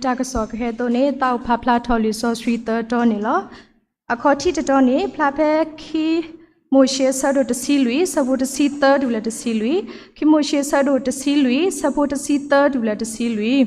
တၢ်ကစီၣ်ကဟဲအသိးန့ၣ် သးအိၣ်ဖးဖျါထီၣ်လံာ်စီဆှံသၢတီၤန့ၣ်လီၤ. အခီၣ်ထံးတတီၤန့ၣ် ဖျါဖဲခံမိၤၡ့အဆၢဒိၣ်တဆံလွံၢ် ဆၢဖိတဆံသၢတုၤလၢတဆံလွံၢ်, ခံမိၤၡ့အဆၢဒိၣ်တဆံလွံၢ် ဆၢဖိတဆံသၢတုၤလၢတဆံလွံၢ်.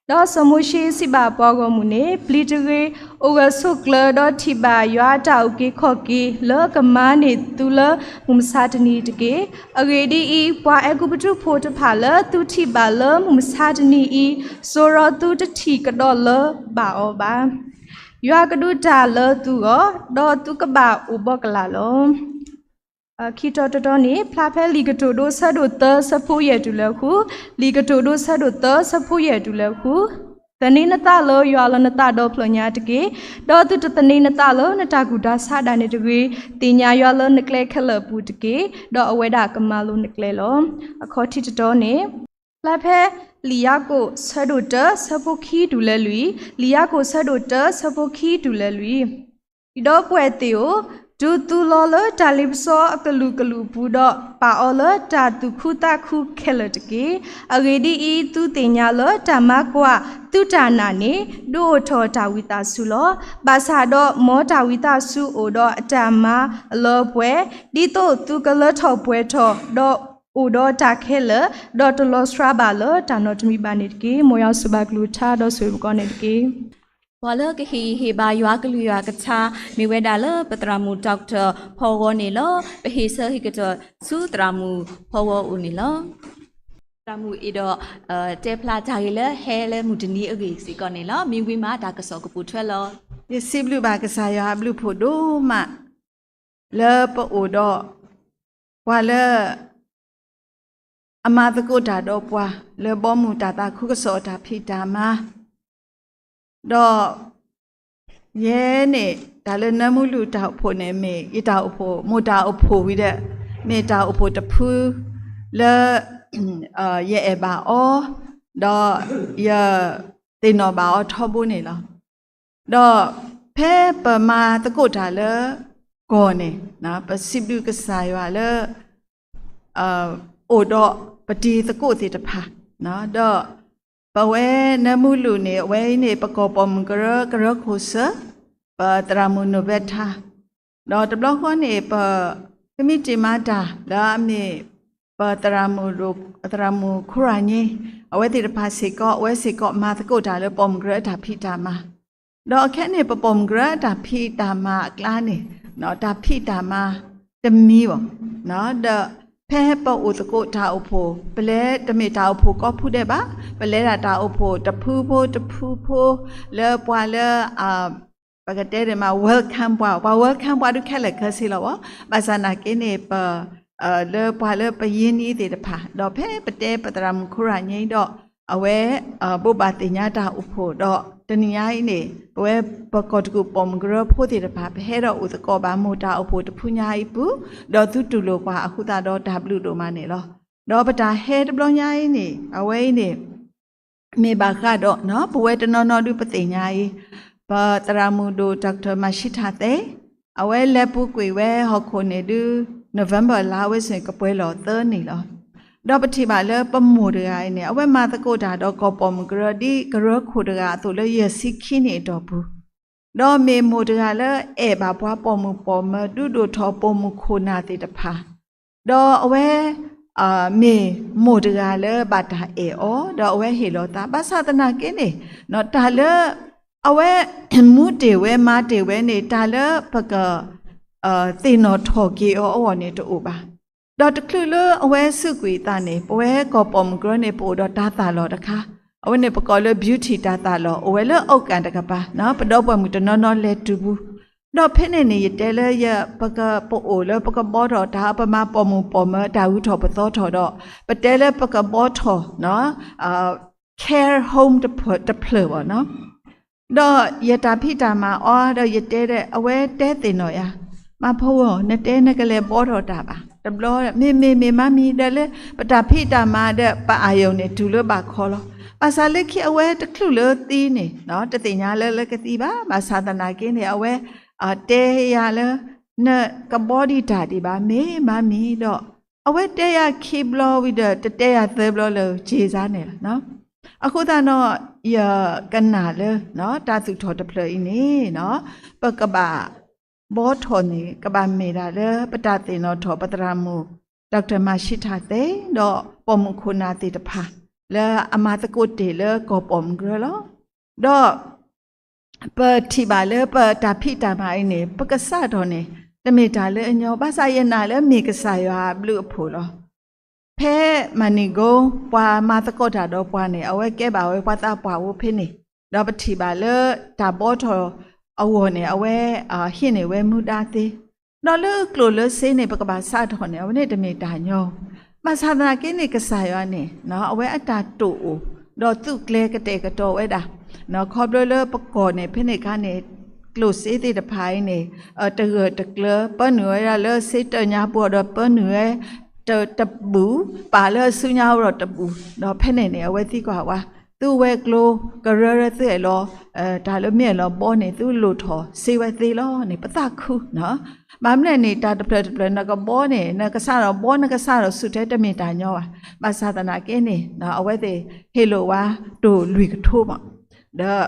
ဒီးစီၤမိၤၡ့စံးဘၣ်ပှၤဂီၢ်မုၢ်န့ၣ်, ပျံၤတဂ့ၤ, အိၣ်ဂၢၢ်ဆိးကျၢၤဒီးထံၣ်ဘၣ်ယွၤအတၢ်အုၣ်က့ၤခီၣ်က့ၤ လၢကမၤန့ၢ်သုလၢမုၢ်မဆါတနံၤတက့ၢ်. အဂ့ၢ်ဒ်အံၤ, ပှၤအဲၤကူပတူးဖိတဖၣ်လၢသုထံၣ်ဘၣ်လၢမုၢ်မဆါတနံၤအံၤ, စိာ်ဒီးသုတထံၣ်ကဒီးလၢၤဘၣ်အီၤဘၣ်. ယွၤကဒုးတၢ်လၢသုဂီၢ်, ဒီးသုကဘၣ်အိၣ်ဘှီကလာ်လီၤ. ခံတီၤတတီၤန့ၣ် ဖျါဖဲလံာ်ကတိၤဒိဆၢဒိၣ်သၢဆၢဖိယဲၢ်တုၤလၢဃု, လံာ်ကတိၤဒိဆၢဒိၣ်သၢဆၢဖိယဲၢ်တုၤလၢဃု, သန့ၤနသးလၢယွၤလၢနသးဒီဖျၢၣ်ညါတက့ၢ်. ဒီးသုတသန့ၤနသးလၢနတၢ်ကူၣ်တၢ်ဆးဒၣ်နဲတဂ့ၤ, သ့ၣ်ညါယွၤလၢနကျဲခဲလၢာ်အပူၤတက့ၢ်, ဒီးအဝဲဒၣ်ကမၤလိၤနကျဲလီၤ. အခီၣ်ထံးတတီၤန့ၣ် ဖျါဖဲလံာ်ယၤကိာ်ဆၢဒိၣ်တၢ ဆၢဖိခံတုၤလၢလွံၢ်, လံာ်ယၤကိာ်ဆၢဒိၣ်တၢ ဆၢဖိခံတုၤလၢလွံၢ်. ဒီပုၢ်ဝဲၢ်သ့ၣ်ဧၢ, တုၤသုလီၤလၢတၢ်လ့ပစီအကလုာ်ကလုာ်အပူၤဒီး ပာ်အီၤလၢတၢ်သူၣ်ခုသးခုခဲလၢာ်တက့ၢ်. အဂ့ၢ်ဒ်အံၤ, သုသ့ၣ်ညါလၢတၢ်မၤကွၢ်သုတၢ်နာ်န့ၣ် ဒုးအိၣ်ထီၣ်တၢ်ဝံသးစူၤလီၤ. ဘၣ်ဆၣ်ဒီးမ်တၢ်ဝံသးစူၤအိၣ်ဒီးအတၢ်မၤအလၢအပှဲၤ, ဒ်သိးသုကလၢထီၣ်ပှဲၤထီၣ်, ဒီးအိၣ်ဒီးတၢ်ခဲလၢာ်, ဒီးတလီၤစှၤဘၣ်လၢတၢ်နီတမံၤဘၣ်န့ၣ်တက့ၢ်. မ်ယွၤဆိၣ်ဂ့ၤပှၤကိးဂၤဒဲးန့ၣ်တက့ၢ်. ပှၤလၢကဟ့ၣ်ဂံၢ်ဟ့ၣ်ဘါယွၤကလုၢ်ယွၤကထါ မ့ၢ်ဝဲဒၣ်လၢပသရၣ်မုၣ် Doctor ဖီဂီၤန့ၣ်လီၤ. ပဟ့ၣ်ဆၢဟ့ၣ်ကတီၢ်ဆူသရၣ်မုၣ်ဖီဂီၤအအိၣ်န့ၣ်လီၤ. သရၣ်မုၣ်အဲၣ်ဒိး တဲဖျါတၢ်ဂ့ၢ်လၢဟဲလၢမုၢ်တနံၤအဂ့ၢ်စ့ၢ်ကီးန့ၣ်လီၤ. မ့ၢ်ဝံၤမးတၢ်ကစီၣ်ကပိာ်ထွဲလီၤ. ယစံးဘျုးဘၣ်ကစၢ်ယွၤအဘျုးဖှိၣ်ဒိၣ်မး လၢပအိၣ်ဒီး ပှၤလၢ အမၤသကိးတၢ်ဒီးပှၤ လၢဘီမုၢ်တၢ်သးခုကစီၣ်အတၢ်ဖံးတၢ်မၤ ဒီး ယဲန့ၣ် တၢ်လၢနၢမူလူၢ်တၢ်အိၣ်ဖှိၣ်န့ၣ် မ့ၢ်ယတၢ်အိၣ်ဖှိၣ် မိၢ်တၢ်အိၣ်ဖှိၣ်ဝံၤဒီး မ့ၢ်တၢ်အိၣ်ဖှိၣ်တဖု လၢ ယအဲၣ်ဘၣ်အီၤ ဒီးယသ့ၣ်နီၣ်ဘၣ်အီၤထီဘိန့ၣ်လီၤ. ဒီးဖဲပမၤသကိးတၢ်လၢကီၢ်န့ၣ် ပစံးဘျုးကစၢ်ယွၤလၢ အိၣ်ဒီးပတံၤသကိးသ့ၣ်တဖၣ်, ဒီးပဝဲနၢမူလူၢ်န့ၣ် အဝဲအံၤန့ၣ် ပကီၢ်ပိာ်မုၣ်ကရၢ ကရၢခိၣ်စၢၢ် ပသရၣ်မုၣ်နိၣ်ဘဲထါ, ဒီးတဘျီဃီန့ၣ် ပကမံးတံာ်မၤတၢ်လၢအမ့ၢ် ပသရၣ်မုၣ်ဒိၣ် သရၣ်မုၣ်ခိရၣ်ညိ အဝဲသ့ၣ်တဖၣ်စ့ၢ်ကီး အဝဲစ့ၢ်ကီးမၤသကိးတၢ်လၢပိာ်မုၣ်ကရၢအတၢ်ဖံးတၢ်မၤ, ဒီးခဲအံၤန့ၣ် ပပိာ်မုၣ်ကရၢအတၢ်ဖံးတၢ်မၤအကျါန့ၣ် တၢ်ဖံးတၢ်မၤတမံၤဘၣ်, ဒီးဖဲပအိၣ်သကိးတၢ်အိၣ်ဖှိၣ် ပလဲၤတမ့ၢ်တၢ်အိၣ်ဖှိၣ်ကိးဖုဒဲးဘၣ်, ပလဲၤဒၣ်တၢ်အိၣ်ဖှိၣ်တဖုဖိတဖုဖိ လၢပှၤလၢ ပကတဲဒ်မး welcome ပှၤ, ပှၤ welcome ပှၤဒုးခဲလၢာ်ခဲဆ့လီၤဘၣ်. ဘၣ်ဆၣ်နာ်က့န့ၣ် ပ လၢပှၤလၢပယ့ၢ်နံၤသ့ၣ်တဖၣ် ဒီးဖဲပတဲပသရၣ်မုၣ်ခိရၣ်ညိဒီး အဝဲ ဘိးဘၣ်သ့ၣ်ညါတၢ်အိၣ်ဖှိၣ်ဒီး တနံၤညါအံၤန့ၣ် ပဝဲပကီၢ်တကူၣ်ပိာ်မုၣ်ကရၢဖိသ့ၣ်တဖၣ် ပဟဲဒီးအိၣ်သကိးဘၣ်မိၢ်တၢ်အိၣ်ဖှိၣ်တဖုညါအံၤပူၤ, ဒီးသုတူၢ်လိာ်ပှၤအဃိသတးဒီးတၢ်ဘျုးဒိၣ်မးန့ၣ်လီၤ. ဒီးပတၢ်ဟဲတဘျီညါအံၤန့ၣ် အဝဲအံၤန့ၣ် မ့ၢ်ဘၣ်ဃးဒီး ပဝဲတနီၤနီၤဒုးပသ့ၣ်ညါအံၤ ပသရၣ်မုၣ်ဒိၣ် Doctor မၤၡံထၣ်သဲ အဝဲလဲၤပူၤကွံာ်ဝဲဟီၣ်ခိၣ်န့ၣ်ဒုး November လါဝဲဆ့ၣ် ကပှဲၤလီၤသၢနံၣ်လီၤ. ဒီးပထံၣ်ဘၣ်လၢပမိၢ်တဂၤအံၤန့ၣ် အဝဲမၤသကိးတၢ်ဒီးကီၢ်ပိာ်မုၣ်ကရၢဒ်ကရၢခိၣ်တဂၤအသိးလၢယဲၢ်ဆံခံနံၣ်အတီၢ်ပူၤ ဒီးမ့ၢ်မိၢ်တဂၤလၢအဲၣ်ဘၣ်ပှၤပိာ်မုၣ်ပိာ်မၢၤ ဒုးဒိၣ်ထီၣ်ပိာ်မုၣ်ခိၣ်နၢ်သ့ၣ်တဖၣ်, ဒီးအဝဲ မ့ၢ်မိၢ်တဂၤလၢဘၣ်တၢ်အဲၣ်အီၤ ဒီးအဝဲဟ့ၣ်လီၤသး ဘၣ်ဆၣ်သနာ်က့န့ၣ် တၢ်လၢ အဝဲ မူတ့ၢ်ဝဲမၤတ့ၢ်ဝဲန့ၣ် တၢ်လၢပက သ့ၣ်နီၣ်ထီၣ်က့ၤအီၤအဂီၢ်န့ၣ်တအိၣ်ဘၣ်. ဒီးတချုးလၢအဝဲစူးကွံာ်အသးန့ၣ် ပဝဲကီၢ်ပိာ်မုၣ်ကရၢန့ၣ် ပအိၣ်ဒီးတၢ်သၣ်လီၤတခါ, အဝဲန့ၣ်ပကိးလၢ beauty တၢ်သၣ်လီၤ အိၣ်ဝဲလၢ အီၣ်ကၣ် တကပၤ, ပဒီပုၢ်ဝဲၢ်မုၣ်တနီၤနီၤလဲၤတုၤပူၤ, ဒီးဖဲန့ၣ်န့ၣ် ယတဲလၢယ ပက ပအိၣ်လၢပကဘှီထီၣ်တၢ် ပမၤပိာ်မုၣ်ပိာ်မၢၤတၢ်ဂုၤထီၣ်ပသီထီၣ်ဒီး ပတဲလၢပကဘှီထီၣ် care home တဖျၢၣ်ဘၣ်နီၤ. ဒီးယတၢ်ဖံးတၢ်မၤအီၤဒီးယတဲဒီး အဝဲတဲသ့ၣ်နီၣ်ယၤ, မၤဖိဂီၢ် နတဲနကလဲၤဘှီထီၣ်တၢ်ဘၣ်, တဘျီ မ့မ့ၢ်မ့ၢ်မၤမံၤ ဒီးလၢပတၢ်ဖံးတၢ်မၤဒီးပအၢၣ်ယီၤန့ၣ် တုၤလၢဘၣ်ခီလီၤ. ဘၣ်ဆၣ်လၢခံအဝဲတချုးလၢသံန့ၣ် တသ့ၣ်ညါလၢလၢကသံဘၣ်, ဘၣ်ဆၣ်သနာ်က့န့ၣ် အဝဲ တဲယၤလၢ နကဘှီဒံးတၢ်ဒံးဘၣ် မ့ၢ်မၤမံၤဒီး အဝဲတဲယၤခံဘျီဝံၤဒီး တတဲယၤသၢဘျီလၢၤ က့ၤစါန့ၣ်လီၤ. အဃိသတးဒီး ယကနၣ်လၢ တၢ်သူၣ်ထီၣ်တဖျၢၣ်အံၤန့ၣ် ပကဘၣ်ဘှီထီၣ်န့ၣ် ကဘၣ်မ့ၢ်ဒၣ်လၢ ပတၢ်သ့ၣ်နီၣ်ထီၣ်ပသရၣ်မုၣ် Doctor Mashita သ့ ဒီးပိာ်မုၣ်ခိၣ်နၢ်သ့ၣ်တဖၣ် လၢအမၤသကိးတ့ၢ်လၢကီၢ်ပိာ်မုၣ်ကရၢလီၤ. ဒီး ပထံၣ်ဘၣ်လၢပတၢ်ဖံးတၢ်မၤအံၤန့ၣ် ပကစးထီၣ်န့ၣ် တမ့ၢ်တၢ်လၢအညီ, ဘၣ်ဆၣ်ယနာ်လၢမ့ၢ်ကစၢ်ယွၤအဘျုးအဖှိၣ်လီၤ. ဖဲမၤနံၤကိ ပှၤမၤသကိးတၢ်ဒီးပှၤန့ၣ် အဝဲကဲဘၣ်ဝဲပှၤသးပှၢ်အိၣ်ဖဲန့ၣ်, ဒီးပထံၣ်ဘၣ်လၢတၢ်ဘှီထီၣ်အဂီၢ်န့ၣ် အဝဲဟံးန့ၢ်ဝဲမူဒါသ့, ဒီးလၢကျိၣ်လၢစ့န့ၣ် ပကဘၣ်စးထီၣ်န့ၣ် အဝဲန့ၣ်တမ့ၢ်တၢ်ညီ, ဘၣ်ဆၣ်သနာ်က့န့ၣ် ကစၢ်ယွၤန့ၣ် အဝဲအတၢ်တိာ်အိၣ် ဒီးသုးကျဲၤကတဲာ်ကတီၤဝဲဒၣ် ခီဖျိလၢပကီၢ်န့ၣ် ဖဲန့ၣ်အခါန့ၣ် ကျိၣ်စ့သ့ၣ်တဖၣ်အံၤန့ၣ် တဂၢၢ်တကျၢၤ ပၢနုာ်ဝဲဒၣ်လၢစ့တၢၢ်ညါပူၤဒီး ပၢနုာ်ဝဲတဘူၣ်, ပာ်လၢအစုညါဝဲဒီးတဘူၣ်, ဒီးဖဲန့ၣ်န့ၣ် အဝဲသံကွၢ်ဝဲ သုဝဲၤကျိၤကရၢလၢသုအဲၣ်လီၤ တၢ်လၢမ့ၢ်အဲၣ်လီၤဘှီန့ၣ် သုလိၣ်ထီၣ်စ့ဝဲသ့လီၤန့ၣ် ပသးခု ဘၣ်မနုၤန့ၣ် တၢ်တဖျၢၣ်တဖျၢၣ် နကဘှီန့ၣ် နကစးထီၣ်ဘှီ နကစးထီၣ်ဆူၣ်ထဲ တမ့ၢ်တၢ်ညီဘၣ်. ဘၣ်ဆၣ်သနာ်က့န့ၣ် အဝဲသ့ၣ်ဟ့ၣ်လိာ်ဝဲတိၢ်လွံၢ်ကထိမး, ဒီး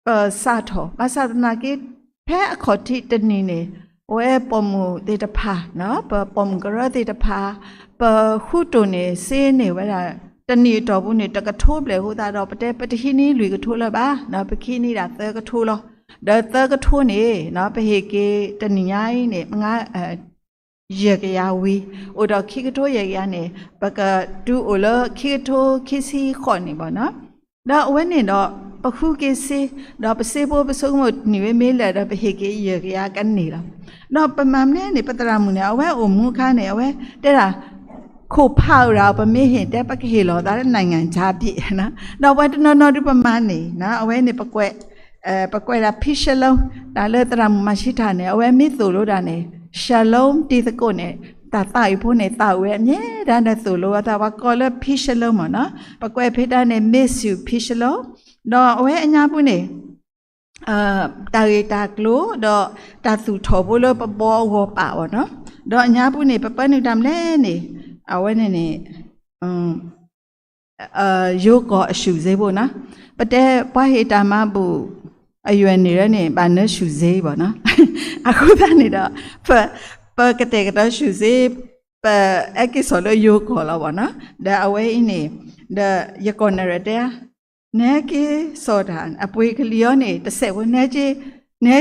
ပစးထီၣ်, ဘၣ်ဆၣ်သနာ်က့ ဖဲအခီၣ်ထံးတနံၤန့ၣ် အဝဲပိာ်မုၣ်သ့ၣ်တဖၣ် ပပိာ်မုၣ်ကရၢသ့ၣ်တဖၣ် ပဃုတိၢ်န့ၢ်စ့န့ၢ်ဝဲဒၣ် တနံၣ်အတီၢ်ပူၤန့ၣ် တကထိဘျဲၣ်အဃိသတးဒီး ပတဲပတဟံးန့ၢ်လွံၢ်ကထိလၢၤဘၣ်, ပကဟံးန့ၢ်ဒၣ်သၢကထိလီၤ. ဒီးသၢကထိန့ၣ် ပဟ့ၣ်က့ၤတနံၣ်ညါအံၤန့ၣ် ယဲၢ်ကယၤဝံၤ, အိၣ်ဒီးခံကထိယဲၢ်ကယၤန့ၣ် ပကတုၤအိၣ်လၢခံကထိခံဆံဃိးန့ၣ်ဘၣ်နီၤ. ဒီးအဝဲန့ၣ်ဒီး ပဃုက့ၤစ့, ဒီးပစ့ဖိပဆိကမိၣ်နံၤဝဲမ့ၢ်လၢာ်ဒီး ပဟ့ၣ်က့ၤယဲၢ်ကယၤကန့ၢ်လီၤ. ဒီးပမၤမနုၤန့ၣ် ပသရၣ်မုၣ်န့ၣ် အဝဲအိၣ်မူအခါန့ၣ် အဝဲတဲဒၣ် ခိၣ်ဖးအုးဒၣ် ပမ့ၢ်ဟ့ၣ်တဲ ပကဟ့ၣ်လီၤသးလၢ နိုင်ငံခြားဖြစ် ဒီးပှၤတနီၤနီၤဒုးပမၤန့ၢ် အဝဲန့ၣ် ပကွဲးဒၣ် ဖံရှလိ တၢ်လၢသရၣ်မုၣ်မၤဆံးတၢ်န့ၣ် အဝဲမ့ၢ်သိၣ်လိဒၣ်န့ၣ် ရှလိ တံၤသကိးန့ၣ် တၢ်သးအုးဖိန့ၣ် သးအုးဝဲအမြဲတမ်းဒီးသိၣ်လိအသး ပှၤကိးလၢဖံရှလိမ့ၢ်နီၤ. ပကွဲးဖဲတၢ်န့ၣ် မ့ၢ်စူၣ်ဖံရှလိ, ဒီးအဝဲအညါပူၤန့ၣ် တၢ်ဂ့ၢ်တၢ်ကျိၤ ဒီးတၢ်သူၣ်ထီၣ်ဖိလၢပဘှီအဂီၢ်ပာ်အီၤနီၤ. ဒီးအညါပူၤန့ၣ် ပပၢနုာ်တၢ်မနုၤလဲၣ်န့ၣ် အဝဲန့ၣ်န့ၣ် ယိၤကီၢ်အဆူၣ်စ့ဖိနီၤ. ပတဲပှၤဟ့ၣ်တၢ်မၤဘူၣ် အယွဲၢ်န့ၣ်လၢန့ၣ် ဘၣ်နၢဆူၣ်စ့ဘၣ်နီၤ. အဃိသတးန့ၣ်ဒီး ပကတဲာ်ကတီၤဆူၣ်စ့ ပအဲၣ်က့ၤစိာ်လၢယိၤကီၢ်လီၤဘၣ်နီၤ. ဒီးအဝဲအံၤန့ၣ် ဒီးယကီၢ်နၢ်ရဲၣ်တဲ နဟဲက့ၤစိာ်တၢ် အပှ့ၤကလံၤအီၤန့ၣ် တစဲးဖိ နဟဲက့ၤ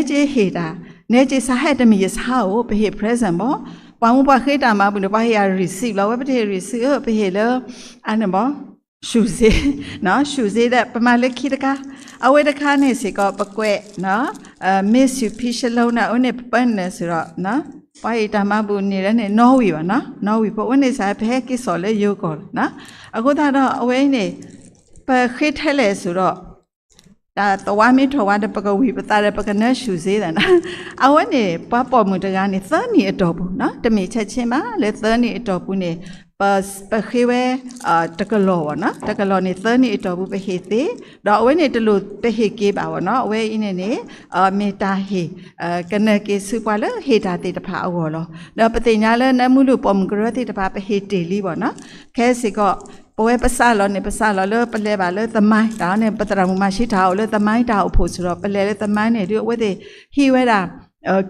ဟ့ၣ်တၢ် နဟဲက့ၤဆါဟဲတမံၤယဆါဧိၤ ပဟ့ၣ် present ဘၣ်. ပှၤမူပှၤဃ့တၢ်မၤဘူၣ်န့ၣ် ပှၤဟ့ၣ်ယၤ receipt လီၤ ဝဲပတဟ့ၣ် receipt ဧၢ ပဟ့ၣ်လၢ အန့ၣ်ဘၣ် ဆူၣ်စ့ ဆူၣ်စ့ဒီး ပမၤလၢခံတခါ အဝဲတခါန့ၣ်စ့ၢ်ကီး ပကွဲး မ့ၢ်စူၣ်ဖံရှလိန့ၣ် အဝဲန့ၣ်ပပၢနုာ်စ့ၢ်ဒီး ပှၤဟ့ၣ်တၢ်မၤဘူၣ်န့ၣ်လၢန့ၣ် နီၣ်ဝံၤဘၣ်နီၤ နီၣ်ဝံၤဖိ အဝဲန့ၣ်စ့ၢ် ပဟဲက့ၤစိာ်လၢယိၤကီၢ်လီၤ. အဃိသတးဒီး အဝဲအံၤန့ၣ် ပဃ့ထဲလဲၣ်စ့ၢ်ဒီး တၢ်သဝါမ့ၢ်ထီၣ်ဝဲဒီး ပကဝံၢ်ပသးဒီး ပကနၢဆူၣ်စ့သးနီၤ. အဝဲန့ၣ် ပှၤပိာ်မုၣ်တဂၤန့ၣ် သၢနံၣ်အတီၢ်ပူၤနီၤ တမ့ၢ်ဆဲးဆ့မး လၢသၢနံၣ်အတီၢ်ပူၤန့ၣ် ပ ပဃ့ဝဲ တကလီၢ်ဘၣ်နီၤ တကလီၢ်န့ၣ် သၢနံၣ်အတီၢ်ပူၤ ပဟ့ၣ်သ့ ဒီးအဝဲန့ၣ်တလိၣ်ပဟ့ၣ်က့ၤဘၣ်ဘၣ်နီၤ အဝဲအံၤန့ၣ်န့ၣ် မ့ၢ်တၢ်ဟ့ၣ် ကနၢ်က့ၤဆူပှၤလၢဟ့ၣ်တၢ်သ့ၣ်တဖၣ်အဂီၢ်လီၤ. ဒီးပသ့ၣ်ညါလၢနၢမူလုၢ်ပိာ်မုၣ်ကရၢသ့ၣ်တဖၣ် ပဟ့ၣ်တ့ၢ်လံဘၣ်နီၤ ခဲစ့ၢ်ကီး ပဝဲပစးလီၤန့ၣ် ပစးလီၤလၢပလဲၤဘၣ်လၢသမိုင်း တၢ်န့ၣ် ပသရၣ်မုၣ်မၤဆံးတၢ်အိၣ်လၢသမိုင်းတၢ်အိၣ်ဖှိၣ်စ့ၢ်ဒီး ပလဲၤလၢသမိုင်းန့ၣ် ဒုးအဝဲသ့ၣ်ဟံးဝဲဒၣ်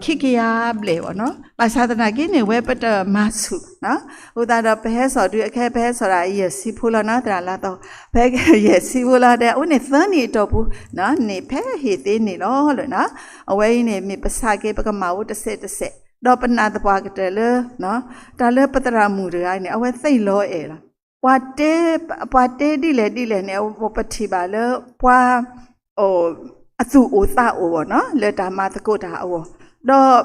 ခံကယၤဘျဲၣ်ဘၣ်နီၤ ဘၣ်ဆၣ်သနာ်က့န့ၣ် ဝဲပတမၤဆူၣ်နီၤ အဃိသတးဒီး ပဟဲစိာ်ဒုးအခဲ ပဟဲစိာ်ဒၣ်ယဲၢ်ဆံဖိလီၤနီၤ သရၣ်လါသီ ပဟဲက့ၤယဲၢ်ဆံဖိလီၤဒီး အဝဲန့ၣ်သၢနံၣ်အတီၢ်ပူၤ န့ၣ်ဖဲဟ့ၣ်သ့န့ၣ်လီၤလၢနီၤ အဝဲအံၤန့ၣ် မ့ၢ်ပဆးက့ၤ ပကမၤအိၣ်တစဲးတစဲး ဒီးပနာ်သပှၢ်ကတၢၢ်လၢ တၢ်လၢပသရၣ်မုၣ်တဂၤန့ၣ် အဝဲသ့ၣ်လီၤအဲၣ်လီၤ ပှၤတဲ ပှၤတဲဒ်လဲၣ်ဒ်လဲၣ်န့ၣ် ပထံၣ်ဘၣ်လၢပှၤ အသူၣ်အိၣ်သးအိၣ်ဘၣ်နီၤ လၢတၢ်မၤသကိးတၢ်အဂီၢ် ဒီး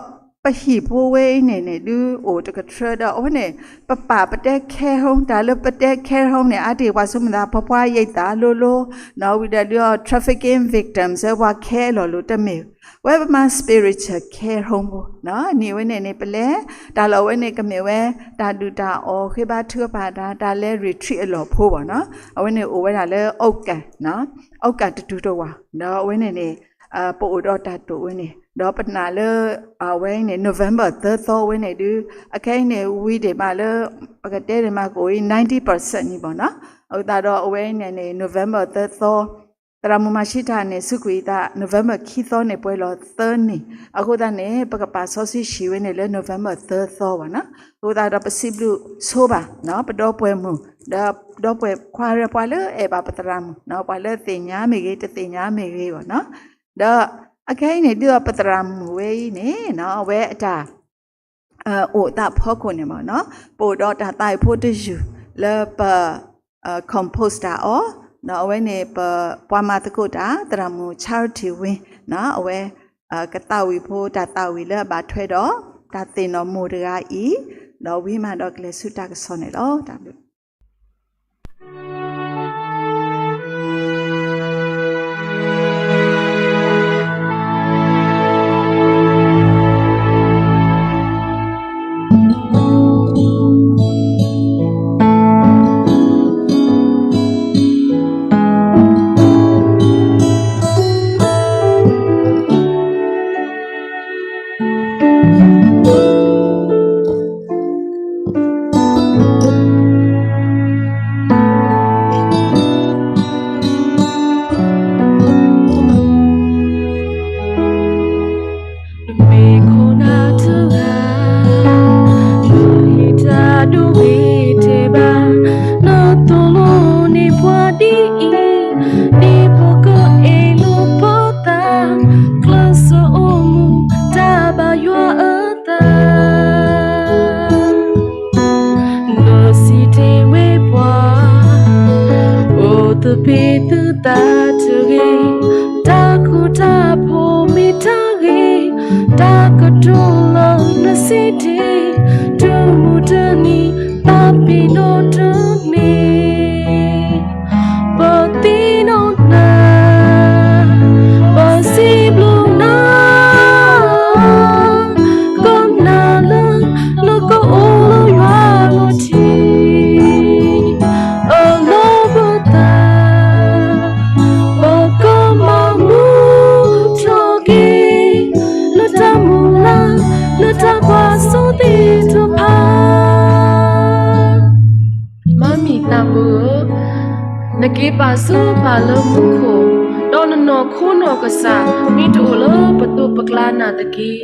ပဟံၣ်ဖိဝဲအံၤန့ၣ်န့ၣ် ဒုးအိၣ်တကထြၢဒီး အဝဲန့ၣ် ပပာ်ပတဲ care home တၢ်လၢပတဲ care home န့ၣ် အါတ့ၢ်ပှၤဆိကမိၣ်သး ပပှၤယံာ်သးလိၤလိၤ နီၤ ဝံၤဒီးဒုးအီၤ trafficking victims ပှၤခဲလီၤလိၤ တမ့ၢ် ဝဲပမၤ spiritual care home ဖိ န့ၣ်ဝဲန့ၣ်န့ၣ် ပလဲၤ တၢ်လီၢ်ဝဲန့ၣ်ကမ့ၢ်ဝဲ တၢ်ဒုၣ်တၢ်အီၣ် ဃ့ဘါထုကဖၣ်တၢ် တၢ်လဲၤ retreat အလီၢ်ဖိဘၣ်နီၤ အဝဲန့ၣ်အိၣ်ဝဲဒၣ်လၢ အိးကၣ် အိးကၣ်တတူၢ်တဝၢ် ဒီးအဝဲန့ၣ်န့ၣ် ပအိၣ်ဒီးတၢ်တိာ်ဝဲန့ၣ် ဒီးပနာ်လၢ အဝဲအံၤန့ၣ် November သၢသီဝဲန့ၣ်ဒုး အခဲအံၤန့ၣ် ဝံၤဒံးမးလၢ ပကတဲဒံးမးကအိၣ်အံၤ ninety percent န့ၣ်ဘၣ်နီၤ အဃိသတးဒီးအဝဲန့ၣ်န့ၣ် November သၢသီ, သရၣ်မုၣ်မၤၡံတၢ်န့ၣ် စူးကွံာ်အသး November ခံသီန့ၣ် ပှဲၤလီၤသၢနံၣ်. အဃိသတးန့ၣ် ပကပာ်စီဆှံဝဲန့ၣ်လၢ November သၢသီဘၣ်နီၤ. အဃိသတးဒီးပစံးဘျုးဆိဘၣ် ပဒီပုၢ်ဝဲၢ်မုၣ် ဒီးဒီပုၢ်ဝဲၢ်ခွါ ပှၤလၢအဲၣ်ဘၣ်ပသရၣ်မုၣ် ပှၤလၢသ့ၣ်ညါမ့ၢ်ဂ့ၤ တသ့ၣ်ညါမ့ၢ်ဂ့ၤဘၣ်နီၤ. ဒီးအခဲအံၤန့ၣ် ဒ်သိးပသရၣ်မုၣ်ဝဲအံၤန့ၣ် အဝဲအတၢ် အိၣ်သးဖီခိၣ်န့ၣ်မ့ၢ်နီၤ, ပအိၣ်ဒီးတၢ်သးဝံၣ်ဖိတယုၢ်လၢပ compose တၢ်အီၤ, ဒီးအဝဲန့ၣ် ပ ပှၤမၤသကိးတၢ် သရၣ်မုၣ် Charity Win နီၤ, အဝဲ ကသးဝံၣ်ဖိတၢ်သးဝံၣ်လၢအဘၣ်ထွဲဒီး တၢ်သ့ၣ်နီၣ်မိၢ်တဂၤအံၤ, ဒီးဝံၤမးဒီးကလဲၤဆူတၢ်ကစီၣ်န့ၣ်လီၤ. တၢ်ဘျုး နမ့ၢ်ခိၣ်နၢ်တဂၤ, နဟ့ၣ်တၢ်ဒိဂ့ၤတဲဘၣ်, နသိၣ်လိန့ၢ်ပှၤဒ်အံၤ, ဒ်ပကအဲၣ်လိာ်ပသး, ကျဲးစၢးအိၣ်မူတၢ်ဘၣ်ယွၤအသး နစံးတ့ၢ်ဝဲပှၤ, အိၣ်သပ့ၤသုသးတဂ့ၤ, တၢ်ဃူတၢ်ဖိးမ့ၢ်တၢ်ဂ့ၤ, တၢ်ကတိၤလၢနစံးတ့ၢ်, တုၤမုၢ်တနံၤ ပၢ်ဖံးနီၣ်တမ့ၢ် ပသ့ၣ်နီၣ်နၤ, ပစံးဘျုးနၤ, ကိးနၤလၢ နကအိၣ်လၢယွၤအလီၢ်ထံ အလီၢ်ပသး, ပကမၤမူထီၣ်က့ၤ လၢတၢ်မုၢ်လၢ် လၢတၢ်ကွၢ်စိသ့ၣ်တဖၣ် မၤမံၤသးဘိဧၢ, နက့ၤပာ်ဆူပာ်လၢမူခိၣ်, ဒီးနနီၢ်ခိနီၢ်ကစၢ် မ့ၢ်တအိၣ်လၢပသိးပကျါနာ်သက့,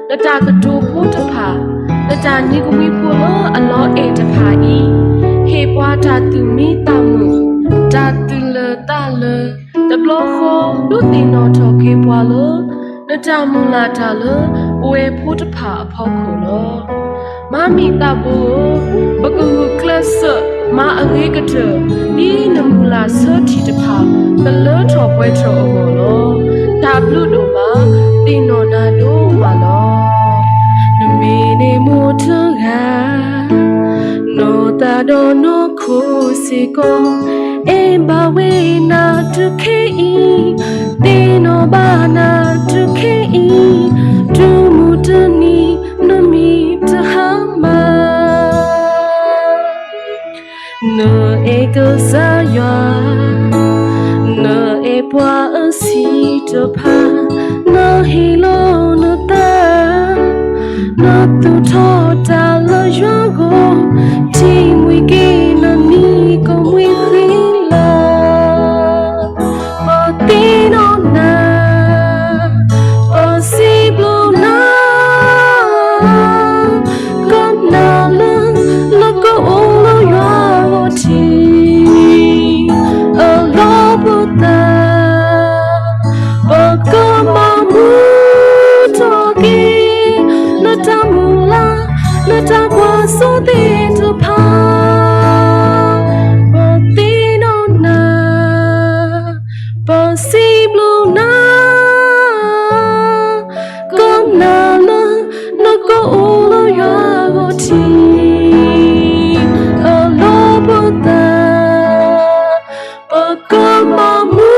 နတၢ်ကတိၤဖိတဖၣ်, နတၢ်နံၤကဝံၤဖိလၢအလီၤအဲၣ်တဖၣ်အံၤ, ဟ့ၣ်ပှၤတၢ်သူၣ်မံသးမုာ်, တၢ်သူၣ်လၢာ်သးလၢာ်, တဘျီဃီဒုးသ့ၣ်နီၣ်ထီၣ်က့ၤပှၤလၢ နတၢ်မုၢ်လၢ်တၢ်လၢပဝဲဖိတဖၣ်အဖီခိၣ်လီၤ. မၤမံၤသးဘိဧၢ, ပကဂုာ်ကျဲးစၢးမၤအဂ့ၤကတၢၢ် ဒ်နမုၢ်လၢ်ဆၢထံၣ်တဖၣ် ကလၢထီၣ်ပှဲၤထီၣ်အဂီၢ်လီၤ. တၢ်ဘျုးဒိၣ်မး, သ့ၣ်နီၣ်နၤဒိၣ်မးလီၤ. နမ့ၢ်န့ၣ်မိၢ်တဂၤ နီၢ်သးဒီးနီၢ်ခိစ့ၢ်ကီး, အဲၣ်ဘၣ်ဝဲနၤတခဲအံၤ, သ့ၣ်နီၣ်ဘၣ်နၤတခဲအံၤ, တုၤမုၢ်တနံၤ နမံၤတဟါမၢ် နအဲၣ်ကစၢ်ယွၤ, နအဲၣ်ပှၤအဆံးတဖၣ်, နဟ့ၣ်လီၤနသး, နသူၣ်ထီၣ်တၢ်လၢယွၤအဂီၢ်, ထံၣ်မှံက့ၤနမံၤကိးမှံဃံလၤ ပသ့ၣ်နီၣ်နၤ, ပစံးဘျုးနၤ, ကိးနၤလၢ နကအိၣ်လၢယွၤအလီၢ်ထံ အလီၢ်ပသး ပကမၤမူထီၣ်က့ၤ လၢတၢ်မုၢ်လၢ် လၢတၢ်ကွၢ်စိသ့ၣ်တဖၣ် ပသ့ၣ်နီၣ်နၤ ပစံးဘျုးနၤ ကိးနၤလၢ နကအိၣ်လၢယွၤအလီၢ်ထံ အလီၢ်ပသး ပကမၤမူ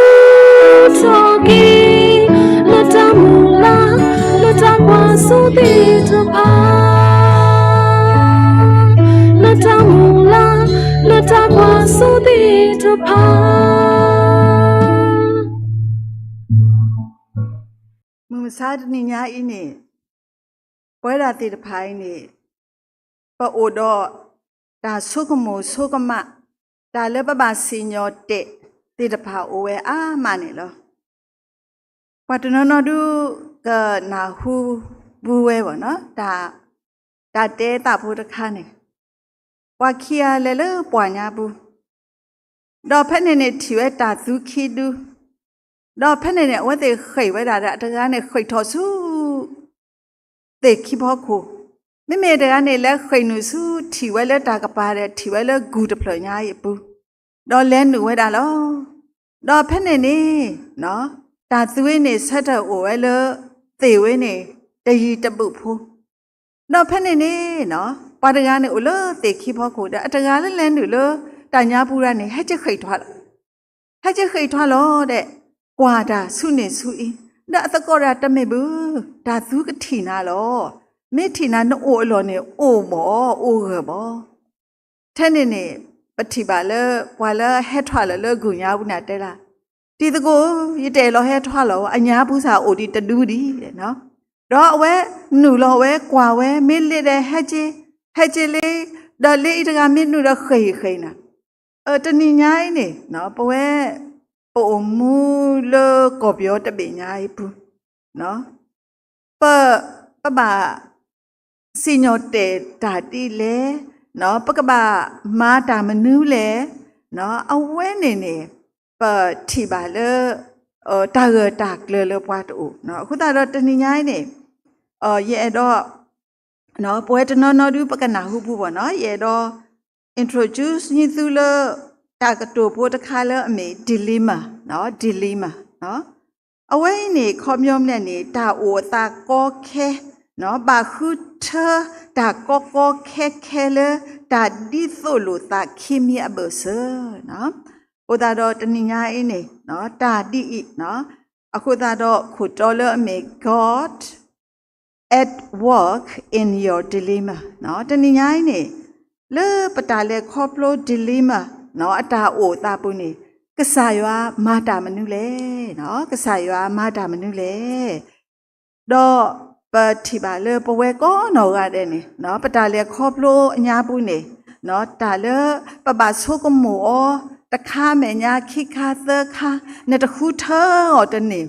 ထီၣ်က့ၤ လၢတၢ်မုၢ်လၢ် လၢတၢ်ကွၢ်စိသ့ၣ်တဖၣ် လၢတၢ်မုၢ်လၢ် လၢတၢ်ကွၢ်စိသ့ၣ်တဖၣ် မုၢ်မဆါတနံၤညါအံၤန့ၣ် ပဝဲဒၣ်သ့ၣ်တဖၣ်အံၤန့ၣ် ပအိၣ်ဒီးတၢ်ဆိကမိၣ်ဆိကမး တၢ်လၢပဘၣ်စံၣ်ညီၣ်တဲာ်သ့ၣ်တဖၣ်အိၣ်ဝဲအါမးန့ၣ်လီၤ. ပှၤတနီၤနီၤဒုးကနၢ်ဟူပူၤဝဲဘၣ်နီၤ, တၢ်တဲသးဖိတခါန့ၣ်, ပှၤခံဂၤလဲၤလၢပှၢ်ညါပူၤ, ဒီးဖဲန့ၣ်န့ၣ်ထံၣ်ဝဲတၢ်သူခံဒု, ဒီးဖဲန့ၣ်န့ၣ် အဝဲသ့ၣ်ဃ့ၢ်ဝဲဒၣ်ဒီး အတဂၤန့ၣ်ဃ့ၢ်ထီၣ်ဆူ သ့ၣ်ခံဖီခိၣ်, မ့မ့ၢ်တဂၤန့ၣ် လဲၤဃ့ၢ်နုာ်ဆူ ထံၣ်ဝဲလၢတၢ်ကပၤဒီး ထံၣ်ဝဲလၢဂုၢ်တဖျၢၣ်ညါအံၤအပူၤ, ဒီးလဲၤနုာ်ဝဲဒၣ်လီၤ. ဒီးဖဲန့ၣ်န့ၣ် တၢ်သူဝဲန့ၣ် ဆၢထၢၣ်အိၣ်ဝဲလၢ သ့ၣ်ဝဲန့ၣ် တယံၤတဘူးဖိ, ဒီးဖဲန့ၣ်န့ၣ် ပှၤတဂၤန့ၣ်အိၣ်လၢသ့ၣ်ခံဖီခိၣ်ဒီး အတဂၤလၢလဲၤနုာ်လၢ တၢ်ညါပူၤတဂၤန့ၣ် ဟဲက့ၤဃ့ၢ်ထွါလီၤ. ဟဲက့ၤဃ့ၢ်ထွါလီၤဒီး ကွၢ်တၢ်ဆူန့ၣ်ဆူအံၤ, ဒီးအသကိးတဂၤ တမ့ၢ်ဘၣ်, တၢ်သူကထံၣ်နၤလီၤ. မ့ၢ်ထံၣ်နၤ နအိၣ်အလီၢ်န့ၣ် အိၣ်ဘီၣ် အိၣ်ဂၢၢ်ဘီၣ်. ထဲန့ၣ်န့ၣ် ပထံၣ်ဘၣ်လၢ ပှၤလၢဟဲထွါလီၤလၢဂုၢ်ညါပူၤန့ၣ်တဲဒၣ်, တံၤသကိး, ယတအဲၣ်လီၤဟဲထွါလီၤ, အညါပူၤစ့ၢ်အိၣ်ဒံးတဒုဒံး. ဒီးအဝဲနုာ်လီၤ အဝဲကွၢ်ဝဲ မ့ၢ်လ့ဒီး ဟဲက့ၤ, ဟဲက့ၤလ့, ဒီးလ့အံၤတဂၤမ့ၢ်နုာ်ဒီးဃ့ၢ်ဃ့ၢ်နၤ. တနံၤညါအံၤန့ၣ် ပဝဲ ပအိၣ်မူလၢကီၢ်ပယီၤတဘ့ၣ်ညါအံၤပူၤ ပ ပဘၣ်စံၣ်ညီၣ်တဲာ်တၢ်ဒ်လဲၣ်, ပကဘၣ်မၤတၢ်မနုၤလဲၣ်, အဝဲန့ၣ်န့ၣ် ပထံၣ်ဘၣ်လၢ တၢ်ဂၢၢ်တၢ်ကျၢၤလၢပှၤတအိၣ်. အဃိသတးဒီးတနံၤညါအံၤန့ၣ် ယအဲၣ်ဒိး ပဝဲတနီၤနီၤဒုး ပကနၢ်ဟူပူၤဘၣ်နီၤ, ယအဲၣ်ဒိး introduce သုလၢ တၢ်ကတိၤဖိတခါလၢအမ့ၢ် dilemma, dilemma အဝဲအံၤန့ၣ် ခီပညီမလဲၣ်န့ၣ် တၢ်အိၣ်အသးကီခဲ, ဘၣ်ဃုထၢတၢ်ကီကီခဲခဲလၢ တၢ်ဒ်သိးလိာ်သးခံမံၤအဘၢၣ်စၢၤ. အဃိသတးဒီးတနံၤညါအံၤန့ၣ် တၢ်ဒ်အံၤ, အဃိသတးဒီးခိၣ်တီလၢအမ့ၢ် God at work in your dilemma တနံၤညါအံၤန့ၣ် လၢပတၢ်လဲၤခီဖျိ dilemma အတၢ်အိၣ်အသးပူၤန့ၣ် ကစၢ်ယွၤမၤတၢ်မနုၤလဲၣ်, ကစၢ်ယွၤမၤတၢ်မနုၤလဲၣ်. ဒီးပထံၣ်ဘၣ်လၢပဝဲကိးနီၢ်ဂၤဒဲးန့ၣ် ပတၢ်လဲၤခီဖျိအညါပူၤန့ၣ် တၢ်လၢပဘၣ်ဆိကမိၣ်အီၤ တခါမဲာ်ညါ ခံခါသၢခါ နတဃုထၢအီၤတန့ၢ်,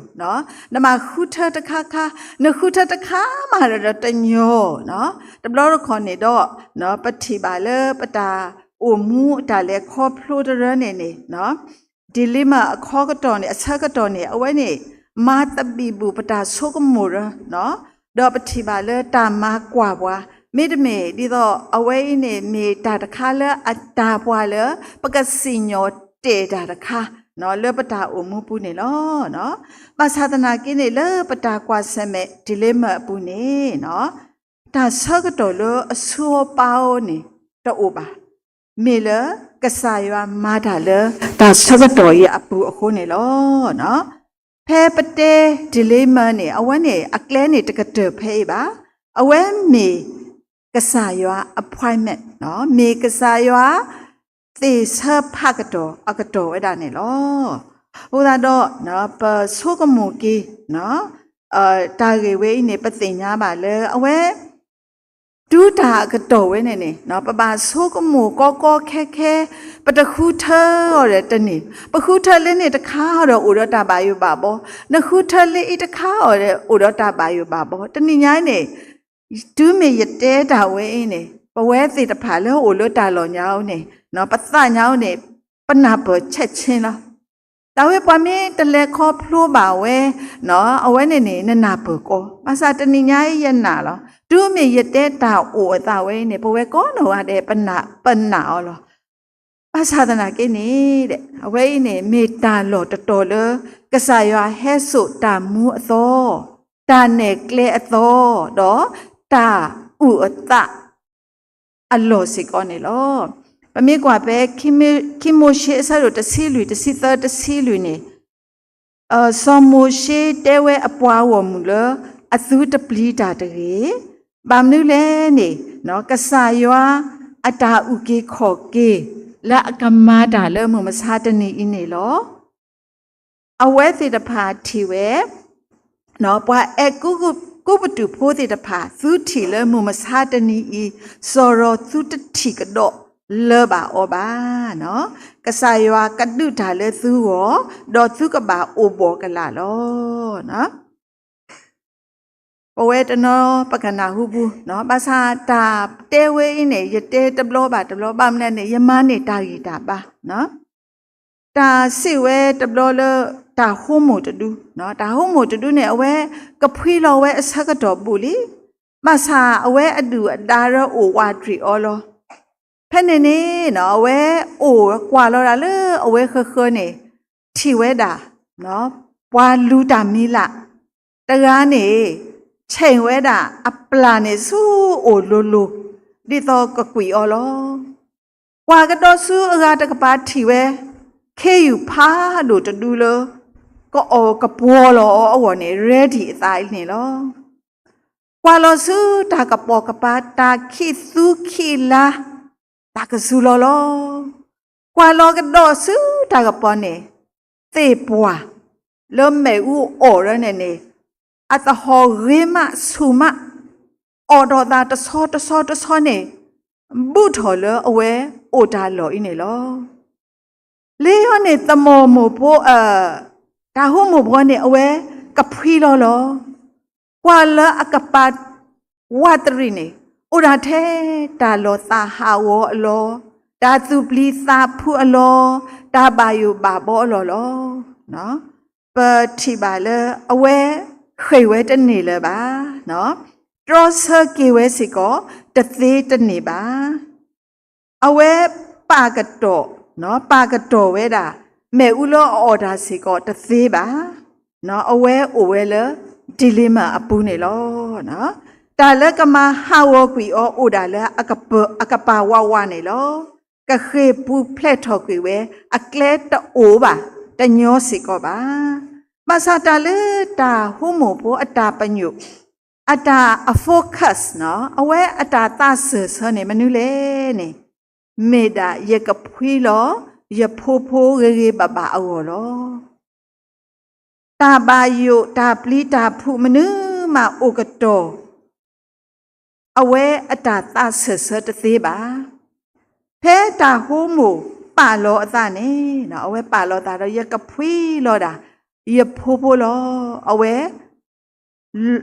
နဘၣ်ဃုထၢတခါခါ, နဃုထၢတခါမးဒီးတညီ, တဘျီတခီၣ်န့ၣ်ဒီး ပထံၣ်ဘၣ်လၢပတၢ်အိၣ်မူအတၢ်လဲၤခီဖျိတရၢန့ၣ်န့ၣ် dilemma အခီကတီၢ်န့ၣ် အဆၢကတီၢ်န့ၣ် အဝဲန့ၣ် မၤသဘံၣ်ဘုၣ်ပတၢ်ဆိကမိၣ်ရၢ, ဒီးပထံၣ်ဘၣ်လၢတၢ်မၤကွၢ်ပှၤ, မ့တမ့ၢ်ဒ်သိးအဝဲအံၤန့ၣ် မ့ၢ်တၢ်တခါလၢအတၢ်ပှၤလၢ ပကစံၣ်ညီၣ်တဲာ်တၢ်တခါ လၢပတၢ်အိၣ်မူပူၤန့ၣ်လီၤ. ဘၣ်ဆၣ်သနာ်က့န့ၣ် လၢပတၢ်ကွၢ်ဆၢၣ်မဲာ် dilemma အပူၤန့ၣ် တၢ်ဆၢကတီၢ်လၢအဆူအပၢ်အအိၣ်န့ၣ် တအိၣ်ဘၣ်. မ့ၢ်လၢကစၢ်ယွၤမၤတၢ်လၢ တၢ်ဆၢကတီၢ်အံၤအပူၤအဃိန့ၣ်လီၤ. ဖဲပတဲ dilemma န့ၣ် အဝဲန့ၣ် အကျဲန့ၣ်တကတၢၢ်ဖဲအံၤဘၣ်. အဝဲမ့ၢ်ကစၢ်ယွၤ appointment, မ့ၢ်ကစၢ်ယွၤ သ့ၣ်ဆၢဖးကတီၢ်အကတီၢ်ဝဲဒၣ်န့ၣ်လီၤ. အဃိသတးဒီး ပဆိကမိၣ်က့ၤ တၢ်ဂ့ၢ်ဝဲအံၤန့ၣ် ပသ့ၣ်ညါဘၣ်လၢအဝဲ တုၤတၢ်အကတီၢ်ဝဲန့ၣ်န့ၣ် ပဘၣ်ဆိကမိၣ်ကီကီခဲခဲ, ပတဃုထၢအီၤဒီးတန့ၢ်, ပဃုထၢလၢန့ၣ်တခါဒီးအိၣ်ဒီးတၢ်ဘၣ်ယိၣ်ဘၣ်ဘီ, နဃုထၢလၢအံၤတခါအီၤဒီးအိၣ်ဒီးတၢ်ဘၣ်ယိၣ်ဘၣ်ဘီ, တနံၤညါအံၤန့ၣ် တုၤမ့ၢ်ယတဲတၢ်ဝဲအံၤန့ၣ် ပဝဲသ့ၣ်တဖၣ်လၢအိၣ်လၢတၢ်လီၢ်ညါအအိၣ်န့ၣ် ပသးညါအအိၣ်န့ၣ် ပနၢ်ပၢၢ်ဆဲးဆ့လီၤ. တၢ်ဝဲပှၤမ့ၢ်တလဲၤခီဖျိဘၣ်ဝဲ အဝဲန့ၣ်န့ၣ် နနၢ်ပၢၢ်ကီ, ဘၣ်ဆၣ်တနံၤညါအံၤယနာ်လီၤ. တုၤမ့ၢ်ယတဲတၢ်အိၣ်အသးဝဲအံၤန့ၣ် ပဝဲကိးနီၢ်ဂၤဒဲး ပနာ်အီၤလီၤ. ဘၣ်ဆၣ်သနာ်က့န့ၣ် အဝဲအံၤန့ၣ် မ့ၢ်တၢ်လီၢ်တတီၤလၢ ကစၢ်ယွၤဟဲစိာ်တၢ်မူအသီ, တၢ်နဲၣ်ကျဲအသီ, ဒီးတၢ်အုၣ်အသး အလီၢ်စ့ၢ်ကီးန့ၣ်လီၤ. ပမ့ၢ်ကွၢ်ဖဲ ခံမိၤၡ့အဆၢဒိၣ်တဆံလွံၢ် တဆံသၢ တဆံလွံၢ်န့ၣ် စီၤမိၤၡ့တဲဝဲအပှၤဂီၢ်မုၢ်လၢ အသုတပျံၤတၢ်တဂ့ၤ. ဘၣ်မနုၤလဲၣ်န့ၣ် ကစၢ်ယွၤအတၢ်အုၣ်က့ၤခီၣ်က့ၤ လၢအကမၤတၢ်လၢမုၢ်မဆါတနံၤအံၤန့ၣ်လီၤ. အဝဲသ့ၣ်တဖၣ်ထံၣ်ဝဲ ပှၤအဲၤကူပတူးဖိသ့ၣ်တဖၣ် သုထံၣ်လၢမုၢ်မဆါတနံၤအံၤ စီၤရီၤသုတထံၣ်ကဒီး တဘၣ်လၢဘၣ်အီဘၣ်. ကစၢ်ယွၤကဒုးတၢ်လၢသုဂီၢ်, ဒီးသုကဘၣ်အိၣ်ဘှီၣ်ကလာ်လီၤ. ပဝဲတနီၤပကနၢ်ဟူပူၤ, ဘၣ်ဆၣ်တၢ်တဲဝဲအံၤန့ၣ် ယတဲတဘျီဘၣ်တဘျီ, ဘၣ်မနုၤန့ၣ် ယမၤန့ၢ်တၢ်ဂံၢ်တၢ်ဘါ. တၢ်စံးဝဲတဘျီလၢ တၢ်ဟိမိၢ်တဒု, တၢ်ဟိမိၢ်တဒုန့ၣ် အဝဲကဖှံလီၤဝဲအဆၢကတီၢ်ဘူးလံ, ဘၣ်ဆၣ်အဝဲအဒုၣ်အဒါရၢအိၣ်ဝးတရံးအီၤလီၤ. ဖဲန့ၣ်န့ၣ် အဝဲအိၣ်ကွၢ်လီၤဒၣ်လၢအဝဲဃၢၤဃၢၤန့ၣ် ထံၣ်ဝဲဒၣ် ပှၤလူၤတၢ်မံၤလၢ်တဂၤန့ၣ် ဆဲးဝဲဒၣ်အပျၢ်န့ၣ်ဆူအိၣ်လိၤလိၤ ဒ်သိးကကွံာ်အီၤလီၤ. ကွၢ်ကဒီးဆူအဂၤတကပၤထံၣ်ဝဲ ခ့ယုၢ်ဖးဒိၣ်တဒုလၢ ကအီၣ်ကပှီၤလီၤအီၤအဂီၢ်န့ၣ် ready အသးအံၤန့ၣ်လီၤ. ကွၢ်လီၤဆူတၢ်ကပိာ်ကပၤ တၢ်ခံးသူခံးလါ တၢ်ကစူၤလီၤလီၤ. ကွၢ်လီၤကဒီးဆူတၢ်ကပီၤန့ၣ် သ့ၣ်ပှၢ်လၢမ့ၣ်အူအီၣ်ရၢန့ၣ်န့ၣ် အသဟီၣ်ဂ့ၤမးဆူၣ်မး အီၣ်ဒီးသးတဆီတဆီတဆီန့ၣ် ဘူးထီၣ်လၢအဝဲအိၣ်တၢ်လီၢ်အံၤန့ၣ်လီၤ. လၢယဲန့ၣ် သမီၢ်မိၢ်ဖိ တၢ်ဟိမိၢ်ဖိန့ၣ် အဝဲကဖှံလီၤလီၤ. ကွၢ်လၢအကပၤဝးတရံးန့ၣ် အိၣ်ဒၣ်ထဲတၢ်လီၤသးဟးဂီၤအလီၢ်, တၢ်သူၣ်ပျံၤသးဖုးအလီၢ်, တၢ်ဘၣ်ယိၣ်ဘၣ်ဘီအလီၢ်လီၤ. ပထံၣ်ဘၣ်လၢအဝဲဃ့ၢ်ဝဲတန့ၢ်လၢၤဘၣ်. တြီဆၢက့ၤဝဲစ့ၢ်ကီး တသ့တန့ၢ်ဘၣ်. အဝဲပာ်ကတီၢ်, ပာ်ကတီၢ်ဝဲဒၣ် မ့ၣ်အူလၢအအီၣ်တၢ်စ့ၢ်ကီးတသ့ဘၣ်. အဝဲအိၣ်ဝဲလၢ dilemma အပူၤန့ၣ်လီၤ. တၢ်လၢကမၤဟးဂီၤကွံာ်အီၤအိၣ်ဒၣ်လၢအကပၤဝးဝးန့ၣ်လီၤ. ကဃ့ၢ်ပူၤဖျဲးထီၣ်ကွံာ်ဝဲ အကျဲတအိၣ်ဘၣ် တညီစ့ၢ်ကီးဘၣ်. ဘၣ်ဆၣ်တၢ်လၢတၢ်ဟိမိၢ်ဖိအတၢ်ပညိၣ် အတၢ်အ focus အဝဲအတၢ်သးစၢၢ်ဆၢန့ၣ် မနုၤလဲၣ်န့ၣ်, မ့ၢ်ဒၣ်ယကဖှံလီၤ ယဖိဖိဂ့ၤဂ့ၤဘၣ်ဘၣ်အဂီၢ်လီၤ. တၢ်ဘၣ်ယိၣ်တၢ်ပျံၤတၢ်ဖုးမနုၤမးအိၣ်ကတီၢ် အဝဲအတၢ်သးစၢၢ်ဆၢတသ့ဘၣ်. ဖဲတၢ်ဟိမိၢ်ပာ်လီၤအသးန့ၣ် အဝဲပာ်လီၤသးဒီး ယကဖှံလီၤဒၣ် ယဖိဖိလီၤ. အဝဲ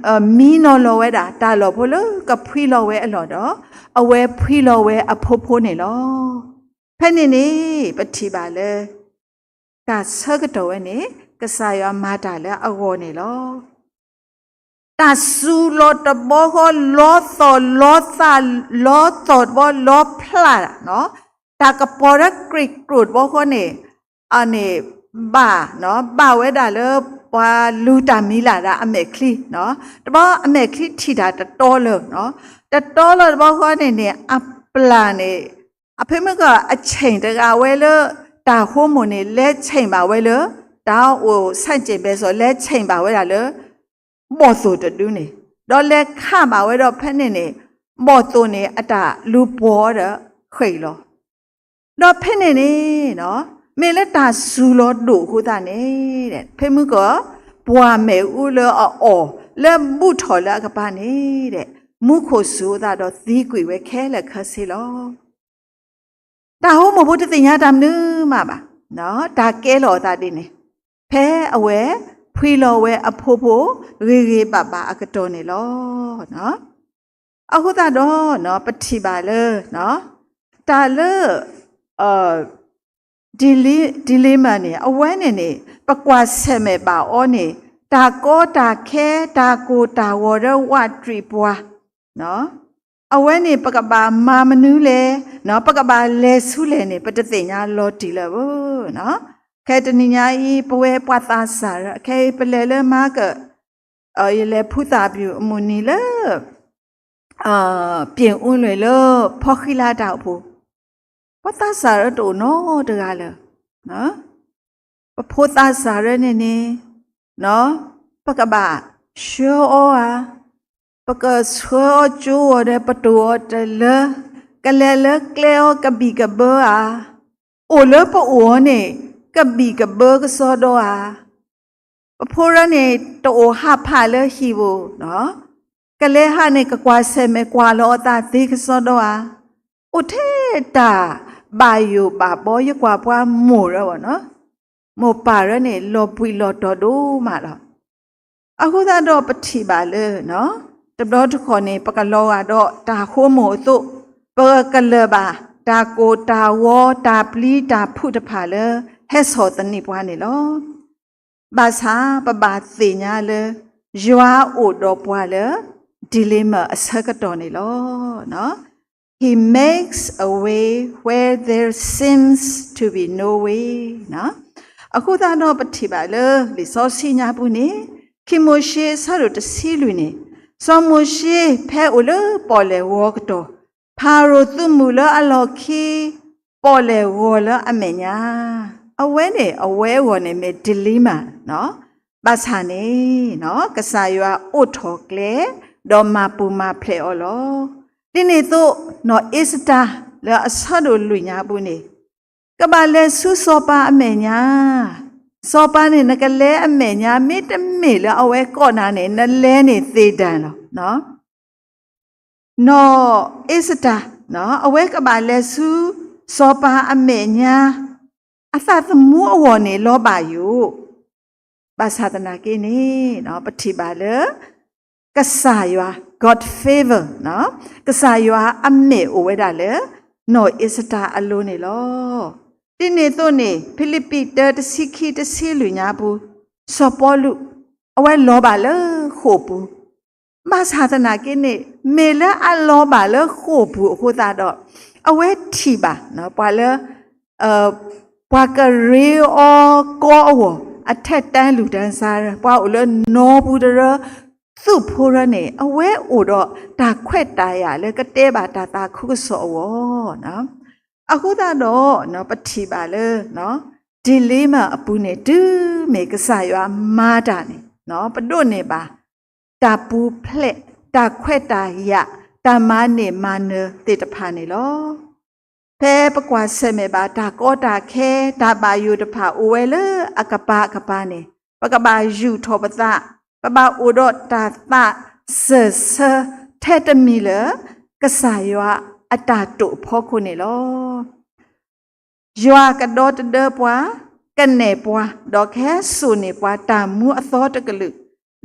မံနီၤလီၤဝဲဒၣ် တၢ်လီၢ်ဖိလၢကဖှံလီၤဝဲအလီၢ်ဒီး အဝဲဖှံလီၤဝဲအဖိဖိန့ၣ်လီၤ. ဖဲန့ၣ်န့ၣ် ပထံၣ်ဘၣ်လၢ တၢ်ဆၢကတီၢ်ဝဲန့ၣ် ကစၢ်ယွၤမၤတၢ်လၢအဂီၢ်န့ၣ်လီၤ. တၢ်စူၤလီၤတဘီဃီ လီသီၣ်လီသး လီသီၣ်တဘီ လီဖျး တၢ်ကပီၤလၢကြ့ၢ်ကြိၣ်တဘီဃီန့ၣ် အန့ၣ် ဘၣ် ဘၣ်ဝဲဒၣ်လၢ ပှၤလူၤတၢ်မံၤလၢ်ဒၣ်အမဲာ်ချံ တဘီအမဲာ်ချံထံၣ်တၢ်တတီလၢာ် တတီလၢာ်တဘီဃီန့ၣ်န့ၣ် အပျၢ်န့ၣ် အဖဲမ့ၢ်ကီးအဆ့ၣ်တဂၤဝဲလၢ တၢ်ဟိမိၢ်န့ၣ် လဲဆ့ၣ်ဘၣ်ဝဲလၢ တၢ်အိၣ်ဆဲးကဲးဘဲစီၤ လဲဆ့ၣ်ဘၣ်ဝဲဒၣ်လၢ ဘီၣ်သိၣ်တဒုန့ၣ် ဒီးလဲၤခးဘၣ်ဝဲဒီးဖဲန့ၣ်န့ၣ် ဘီၣ်သိၣ်န့ၣ် အတၢ်လူၤပှီၤဒီးဃ့ၢ်လီၤ. ဒီးဖဲန့ၣ်န့ၣ် မ့ၢ်လၢတၢ်စူၤလီၤဒိၣ်အဃိသတးန့ၣ် ဖဲမ့ၢ်ကီး ပှၢ်မ့ၣ်အူလၢအအီၣ် လၢဘူးထီၣ်လၢအကပၤန့ၣ် မူခိၣ်စူၤအသးဒီးသံကွံာ်ဝဲခဲလၢာ်ခဲဆ့လီၤ. တၢ်ဟိမိၢ်ဖိတသ့ၣ်ညါတၢ်မနုၤမးဘၣ်, တၢ်ကဲလီၤအသးဒ်န့ၣ် ဖဲအဝဲဖှံလီၤဝဲအဖိဖိ ဂ့ၤဂ့ၤဘၣ်ဘၣ်အကတီၢ်န့ၣ်လီၤ. အဃိသတးဒီး ပထံၣ်ဘၣ်လၢ တၢ်လၢ ဒံလံမၢ်န့ၣ် အဝဲန့ၣ်န့ၣ် ပကွၢ်ဆၢၣ်မဲာ်ဘၣ်အီၤန့ၣ် တၢ်ကီတၢ်ခဲ တၢ်ကိၢ်တၢ်ဂီၤဒီးဝးတရံးပှၤ အဝဲန့ၣ် ပကဘၣ်မၤမနုၤလဲၣ်, ပကဘၣ်လဲၤဆူလဲၣ်န့ၣ် ပတသ့ၣ်ညါလီၤတံၢ်လၢၤဘၣ်. ခဲတနံၤညါအံၤ ပဝဲပှၤသးစၢ်ရၢ ခဲအံၤပလဲၤလၢမၤကၢၣ် ယလဲၤဖုသးပူၤအမုၢ်နံၤလၢ ပၠ့ၣ်အူလွံၢ်လၢ ဖီဃံလၤတၢ်အိၣ်ဖှိၣ် ပှၤသးစၢ်ရၢတအိၣ်နီတဂၤလၢၤ. ပဖိသးစၢ်ရၢန့ၣ်န့ၣ် ပကဘၣ်ဆှၢအီၤဧါ, ပကဆှၢအီၤကၠိအီၤဒီးပတိၢ်အီၤတလၢ, ကလဲၤလၢကျဲအီၤကဘံၣ်ကဘၢဧါ, အိၣ်လၢပအိၣ်အီၤန့ၣ် ကဘံၣ်ကဘၢကစီဒီဧါ. ပဖိရၢန့ၣ် တအိၣ်ဟးဖးလၢဟံၣ်ဧိၤ, ကလဲၤဟးန့ၣ် ကကွၢ်ဆၢၣ်မဲာ်ကွၢ်လီၤအသးသ့ကစီဒီဧါ. အိၣ်ထဲ ဖဲတၢ်ဘၣ်ယိၣ်ဘၣ်ဘီ ယကွၢ်ပှၤမိၢ်ရၢဘၣ်နီၤ, မိၢ်ပၢ်ရၢန့ၣ် လီၤဘှံးလီၤတီၤဒိၣ်မးလီၤ. အဃိသတးဒီးပထံၣ်ဘၣ်လၢ တဘျီတခီၣ်န့ၣ် ပကလီၤဂာ်ဒီးတၢ်ဃိမိၢ်အသိး, ပကလၢၢ်ဘၣ် တၢ်ကိၢ်တၢ်ဂီၤ တၢ်ပျံၤတၢ်ဖုးတဖၣ်လၢ ဟဲစိာ်သနံးပှၤန့ၣ်လီၤ. ဘၣ်ဆၣ်ပဘၣ်သ့ၣ်ညါလၢ ယွၤအိၣ်ဒီးပှၤလၢ dilemma အဆၢကတီၢ်န့ၣ်လီၤ. He makes a way where there seems to be no way. အဃိသတးဒီးပထံၣ်ဘၣ်လၢ လံာ်စီဆှံညါပူၤန့ၣ်, ခံမိၤၡ့အဆၢဒိၣ်တဆံလွံၢ်န့ၣ်, စီၤမိၤၡ့ဖဲအိၣ်လၢပီၣ်လဲၣ်ဂီၤကတီၢ်, ဖၤရိၤသုးမုၢ်လၢအလီၢ်ခံ ပီၣ်လဲၣ်ဂီၤလၢအမဲာ်ညါ, အဝဲန့ၣ် အဝဲအဂီၢ်န့ၣ်မ့ၢ် dilemma ဘၣ်ဆၣ်န့ၣ် ကစၢ်ယွၤအိးထီၣ်ကျဲ ဒီးမၤပူၤမၤဖျဲးအီၤလီၤ. ဒ်န့ၣ်အသိး နီၢ်အ့စတၢ် လၢအဆၢဒိၣ်လွံၢ်ညါပူၤန့ၣ်, ကဘၣ်လဲၤဆူစီၤပၤအမဲာ်ညါ, စီၤပၤန့ၣ် နကလဲၤအမဲာ်ညါ မ့တမ့ၢ်လၢအဝဲကိးနၤန့ၣ် နလဲၤန့ၣ်သ့ဒၣ်လီၤ. နီၢ်အ့စတၢ် အဝဲကဘၣ်လဲၤဆူစီၤပၤအမဲာ်ညါ အသးသမူအဂီၢ်န့ၣ် လီၤဘၣ်ယိၣ်, ဘၣ်ဆၣ်သနာ်က့န့ၣ် ပထံၣ်ဘၣ်လၢ ကစၢ်ယွၤ God favor ကစၢ်ယွၤအမဲာ်အိၣ်ဝဲဒၣ်လၢ နီၢ်အ့စတၢ်အလိၤန့ၣ်လီၤ. ဒ်န့ၣ်အသိးန့ၣ် ဖံလံးပံးတၢ တဆံခံ တဆံလွံၢ်ညါပူၤ, စီၤပီလူး အဝဲလီၤဘၣ်လၢဃိာ်ပူၤ ဘၣ်ဆၣ်သနာ်က့န့ၣ် မ့ၢ်လၢအလီၤဘၣ်လၢဃိာ်ပူၤအဃိသတးဒီး အဝဲထံၣ်ဘၣ် ပှၤလၢ ပှၤကရ့အီၤကီအဂီၢ် အထဲတဲလူၢ်တဲဆါ ပှၤအိၣ်လၢနီပူၤတရၢ သုးဖိရၢန့ၣ် အဝဲအိၣ်ဒီးတၢ်ခွဲးတၢ်ယာ်လၢကတဲဘၣ်တၢ်သးခုကစီၣ်အဂီၢ် အဃိသတးဒီး ပထံၣ်ဘၣ်လၢ dilemma အပူၤန့ၣ် တုၤမ့ၢ်ကစၢ်ယွၤမၤတၢ်န့ၣ် ပဒိးန့ၢ်ဘၣ် တၢ်ပူၤဖျဲး, တၢ်ခွဲးတၢ်ယာ်, တၢ်မၤန့ၢ်မၤနၢၤသ့ၣ်တဖၣ်န့ၣ်လီၤ. ဖဲပကွၢ်ဆၢၣ်မဲာ်ဘၣ်တၢ်ကီတၢ်ခဲ, တၢ်ဘၣ်ယိၣ်တဖၣ်အိၣ်ဝဲလၢအကပၤကပၤန့ၣ် ပကဘၣ်ယူာ်ထီၣ်ပသး, ပဘၣ်အိၣ်ဒီးတၢ်သးစၢၢ်ဆၢထဲတမံၤလၢ ကစၢ်ယွၤအတၢ်တိာ်ဖီခိၣ်န့ၣ်လီၤ. ယွၤကဒီတဒၢပှၤ, ကနဲၣ်ပှၤ, ဒီးကဟဲစိာ်န့ၢ်ပှၤတၢ်မူအသီတကလုာ်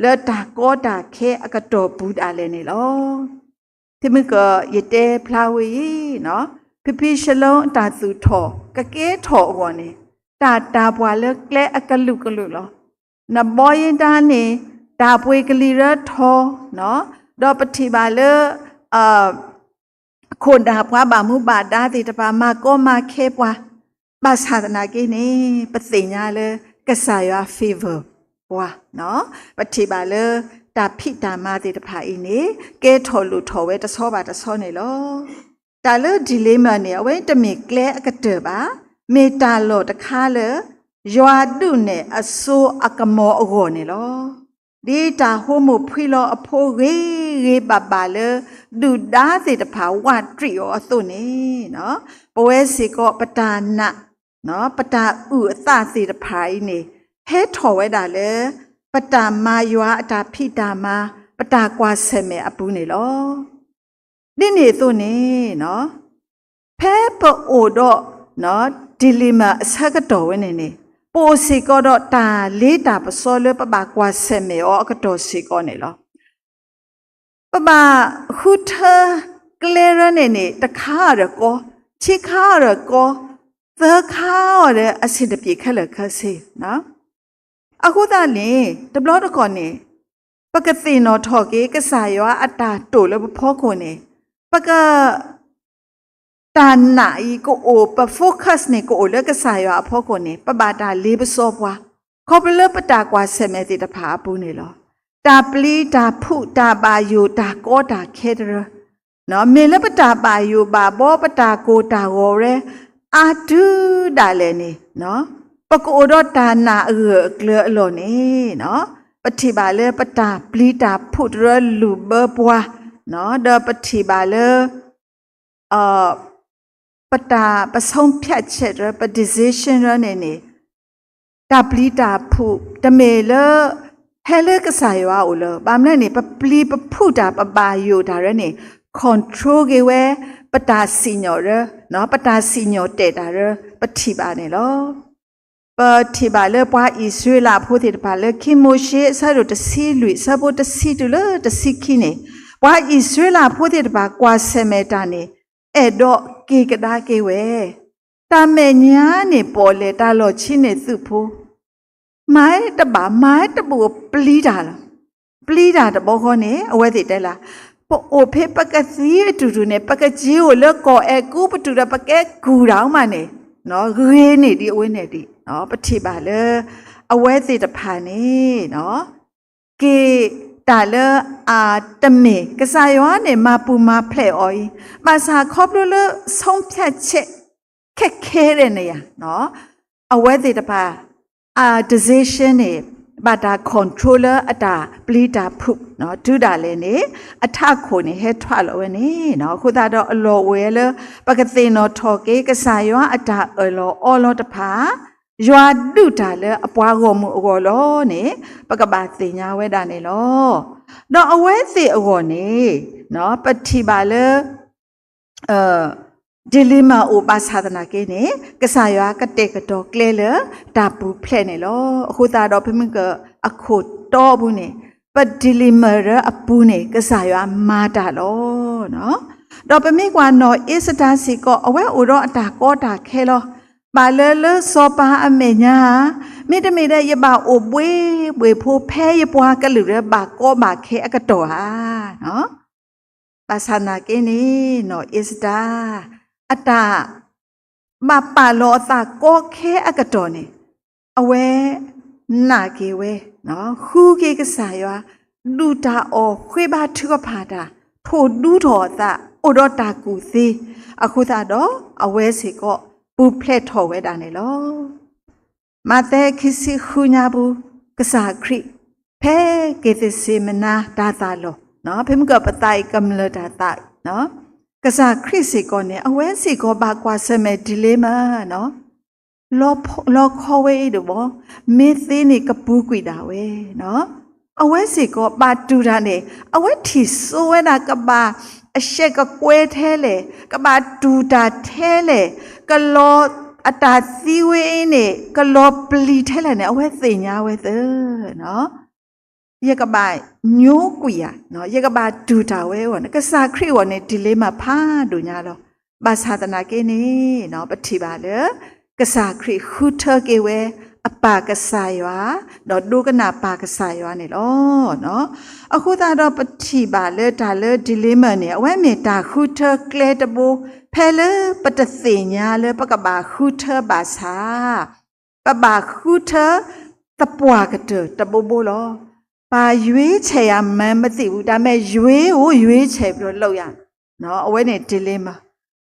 လၢတၢ်ကီတၢ်ခဲအကတီၢ်ပူၤဒၣ်လဲာ်န့ၣ်လီၤ. ဖဲမုၢ်ကီး ယတဲဖျါဝဲအံၤ, ဖံဖံၡလီအတၢ်သူၣ်ထီၣ် ကကဲထီၣ်အဂီၢ်န့ၣ် တၢ်တၤပှၤလၢကျဲအကလုာ်ကလုာ်လီၤ. နဘီယ့ဒါန့ၣ် တၢ်ပှ့ၤကလံၤရၢထီ, ဒီးပထံၣ်ဘၣ်လၢ ခိၣ်နၢ်ပှၤဘၣ်မူဘၣ်ဒါသ့ၣ်တဖၣ် မၤကီမၤခဲပှၤ, ဘၣ်ဆၣ်သနာ်က့န့ၣ် ပသ့ၣ်ညါလၢကစၢ်ယွၤ favor ပှၤ, ပထံၣ်ဘၣ်လၢ တၢ်ဖံးတၢ်မၤသ့ၣ်တဖၣ်အံၤန့ၣ် ကဲထီၣ်လိၣ်ထီၣ်ဝဲတဆီဘၣ်တဆီန့ၣ်လီၤ. တၢ်လၢ dilemma န့ၣ် အဝဲတမ့ၢ်ကျဲအကတၢၢ်ဘၣ်, မ့ၢ်တၢ်လီၢ်တခါလၢ ယွၤဒုးနဲၣ်အစိအကမီၤအဂီၢ်န့ၣ်လီၤ. ဒ်တၢ်ဟိမိၣ်ဖှံလီၤအဖိဂ့ၤဂ့ၤဘၣ်ဘၣ်လၢ ဒုၣ်ဒါသ့ၣ်တဖၣ်ဝးတရံးအီၤအသိးန့ၣ်, ပဝဲစ့ၢ်ကီးပတၢ်နာ်, ပတၢ်အုၣ်အသးသ့ၣ်တဖၣ်အံၤန့ၣ် ဟဲထီၣ်ဝဲဒၣ်လၢ ပတၢ်မၤယွၤအတၢ်ဖံးတၢ်မၤ, ပတၢ်ကွၢ်ဆၢၣ်မဲာ်အပူၤန့ၣ်လီၤ. ဒ်န့ၣ်အသိးန့ၣ် ဖဲပအိၣ်ဒီး dilemma အဆၢကတီၢ်ဝဲန့ၣ်န့ၣ် ပအိၣ်စ့ၢ်ကီးဒီးတၢ်လ့တၢ်ပစီလၢပဘၣ်ကွၢ်ဆၢၣ်မဲာ်အီၤအကတီၢ်စ့ၢ်ကီးန့ၣ်လီၤ. ပဘၣ်ဃုထၢကျဲရၢန့ၣ်န့ၣ် တခါဒီးကီ, ခံခါဒီးကီ, သၢခါအီၤဒီးအဆင်တပြေခဲလၢာ်ခဲဆ့ အဃိသတးန့ၣ် တဘျီတခီၣ်န့ၣ် ပကသ့ၣ်နီၣ်ထီၣ်က့ၤ ကစၢ်ယွၤအတၢ်တိာ်လၢပဖီခိၣ်န့ၣ် ပက တၢ်နာ်အံၤကအိၣ်, ပ focus န့ၣ် ကအိၣ်လၢကစၢ်ယွၤအဖီခိၣ်န့ၣ် ပဘၣ်တၢ်လ့ပစီပှၤ ခီဖျိလၢပတၢ်ကွၢ်ဆၢၣ်မဲာ်သ့ၣ်တဖၣ်အပူၤန့ၣ်လီၤ. တၢ်ပျံၤတၢ်ဖုး တၢ်ဘၣ်ယိၣ် တၢ်ကီတၢ်ခဲတရၢ မ့ၢ်လၢပတၢ်ဘၣ်ယိၣ်ဘၣ်ဘီ ပတၢ်ကိၢ်တၢ်ဂီၤဝဲ အါတုၤဒၣ်လဲာ်န့ၣ် ပကအိၣ်ဒီးတၢ်နာ်အဂၢၢ်အကျၢၤအလီၢ်န့ၣ် ပထံၣ်ဘၣ်လၢပတၢ်ပျံၤတၢ်ဖုးတရၢလူၢ်ဘၢပှၤ ဒီးပထံၣ်ဘၣ်လၢ ပတၢ်ပ ဆုံးဖြတ်ချက် တရၢ ပ decision တရၢန့ၣ်န့ၣ် တၢ်ပျံၤတၢ်ဖုး တမ့ၢ်လၢ ဟဲလၢကစၢ်ယွၤအအိၣ်လၢၤ ဘၣ်မနုၤန့ၣ် ပပျံၤပဖုးတၢ် ပဘၣ်ယိၣ်တၢ်ရၢန့ၣ် control က့ၤဝဲ ပတၢ်စံၣ်ညီၣ်ရၢ, ပတၢ်စံၣ်ညီၣ်တဲာ်တၢ်ရၢ ပထံၣ်ဘၣ်န့ၣ်လီၤ. ပထံၣ်ဘၣ်လၢပှၤအံၣ်စရ့လးဖိသ့ၣ်တဖၣ်လၢခံမိၤၡ့အဆၢဒိၣ်တဆံလွံၢ် အဆၢဖိတဆံတုၤလၢတဆံခံန့ၣ်, ပှၤအံၣ်စရ့လးဖိသ့ၣ်တဖၣ်ကွၢ်ဆၢၣ်မဲာ်တၢ်န့ၣ် အဲၣ်ဒိးက့ၤကဒါက့ၤဝဲ, တၢ်မဲာ်ညါန့ၣ်ပီၣ်လဲၣ် တၢ်လီၢ်ခံန့ၣ်သုးဖိ မၤတဘၣ် မၤတဘူၣ် ပျံၤတၢ်လီၤ. ပျံၤတၢ်တဘျီဃီန့ၣ် အဝဲသ့ၣ်တဲလၢ ပအိၣ်ဖဲပကသံအတူၢ်တူၢ်န့ၣ် ပကက့ၤအိၣ်လၢကီၢ်အဲၤကူပတူးဒီး ပကဲကူၣ်တၢ်မးန့ၣ် ဂ့ၤန့ၢ်ဒံးအဝဲန့ၣ်ဒံး, ပထံၣ်ဘၣ်လၢ အဝဲသ့ၣ်တဖၣ်န့ၣ် က့ၤတၢ်လၢအတမ့ၢ် ကစၢ်ယွၤန့ၣ် မၤပူၤမၤဖျဲးအီၤအံၤ, ဘၣ်ဆၣ်ခီဖျိလၢ ဆုံးဖြတ်ချက် ခဲခဲဒဲးန့ၣ်ယါ, အဝဲသ့ၣ်တဖၣ် အ decision န့ၣ် ဘၣ်တၢ် control လၢအတၢ်ပျံၤတၢ်ဖုး တုၤဒၣ်လဲာ်န့ၣ် အထးခိၣ်န့ၣ် ဟဲထွဲလီၤဝဲန့ၣ်, အဃိသတးဒီးအလီၢ်အိၣ်ဝဲလၢ ပကသ့ၣ်နီၣ်ထီၣ်က့ၤ ကစၢ်ယွၤအတၢ်အၢၣ်လီၤအီလီၤတဖၣ် ယွၤဒုးတၢ်လၢအပှၤဂီၢ်မုၢ်အဂီၢ်လီၤန့ၣ် ပကဘၣ်သ့ၣ်ညါဝဲဒၣ်န့ၣ်လီၤ. ဒီးအဝဲသ့ၣ်အဂီၢ်န့ၣ် ပထံၣ်ဘၣ်လၢ dilemma အိၣ်ဘၣ်ဆၣ်သနာ်က့န့ၣ် ကစၢ်ယွၤကတဲာ်ကတီၤကျဲလၢတၢ်ပူၤဖျဲးန့ၣ်လီၤ. အဃိသတးဒီး ပမ့ၢ်ကအခိၣ်တီအပူၤန့ၣ် ပ dilemma ရၢအပူၤန့ၣ် ကစၢ်ယွၤမၤတၢ်လီၤ. ဒီးပမ့ၢ်ကွၢ်နီၢ်အ့စတၢ်စ့ၢ်ကီး အဝဲအိၣ်ဒီးအတၢ်ကီတၢ်ခဲလီၤ. ဘၣ်လၢလၢစီၤပၤအမဲာ်ညါဧါ, မ့တမ့ၢ်ဒီးယဘၣ်အိၣ်ဘှ့ဘှ့ၣ်ဖိ ဖဲယပှၤကလုာ်လၢဘၣ်ကီဘၣ်ခဲအကတီၢ်ဧါ. ဘၣ်ဆၣ်သနာ်က့န့ၣ် နီၢ်အ့စတၢ် အတၢ်ဘၣ်ပာ်လီၤအသးကီခဲအကတီၢ်န့ၣ် အဝဲနာ်က့ၤဝဲ, ဃုက့ၤကစၢ်ယွၤ, ဒုၣ်တၢ်အီၣ် ဃ့ဘါထုကဖၣ်တၢ်, ထိၣ်ဒူထီၣ်အသး, အိၣ်ဒီးတၢ်ကူၣ်သ့, အဃိသတးဒီး အဝဲစ့ၢ်ကီး ပူၤဖျဲးထီၣ်ဝဲဒၣ်န့ၣ်လီၤ. မးသဲခံဆံဃုညါပူၤ ကစၢ်ခရံာ် ဖဲက့ၤသ့ၣ်စ့မနၤတၢ်သးလီၢ်, ဖဲမုၢ်ကပသးအံၤကမျၢၢ်တၢ်သး, ကစၢ်ခရံာ်စ့ၢ်ကီးန့ၣ် အဝဲစ့ၢ်ကီးဘၣ်ကွၢ်ဆၢၣ်မဲာ် dilemma လီၤခီဝဲအံၤတဘီ, မ့ၢ်သ့န့ၣ်ကပူၤကွံာ်ဒၣ်ဝဲ, အဝဲစ့ၢ်ကီးဘၣ်တူၢ်တၢ်န့ၣ် အဝဲထံၣ်စိဝဲဒၣ်ကဘၣ်အရှဲကကွဲထဲလဲၣ်, ကဘၣ်တူၢ်တၢ်ထဲလဲၣ်, ကလီၤ အတၢ်သံဝဲအံၤန့ၣ် ကလီၤပျံၤထဲလဲၣ်န့ၣ် အဝဲသ့ၣ်ညါဝဲသၢ ယကဘၣ်ညိကွံာ်ဧါ, ယကဘၣ်တူၢ်တၢ်ဝဲအဂီၢ်န့ၣ် ကစၢ်ခရံာ်အဂီၢ်န့ၣ် dilemma ဖးဒိၣ်ညါလီၤ. ဘၣ်ဆၣ်သနာ်က့န့ၣ် ပထံၣ်ဘၣ်လၢ ကစၢ်ခရံာ်ဃုထၢက့ၤဝဲ အပၢ်ကစၢ်ယွၤ, ဒီးဒိကနၣ်ပၢ်ကစၢ်ယွၤန့ၣ်လီၤ. အဃိသတးဒီးပထံၣ်ဘၣ်လၢတၢ်လၢ dilemma န့ၣ် အဝဲမ့ၢ်တၢ်ဃုထၢကျဲတဘိ ဖဲလၢပတသ့ၣ်ညါလၢပကဘၣ်ဃုထၢဘၣ်ဆၣ် ပဘၣ်ဃုထၢသပှၢ်ကတၢၢ်တဘိဘိလီၤ. ပရွေးချယ်ရမှန်းမသိဘူး, ဒါပေမဲ့ ရွေးကို ရွေးချယ်ပြီးတော့ လုပ်ရ, အဝဲန့ၣ် dilemma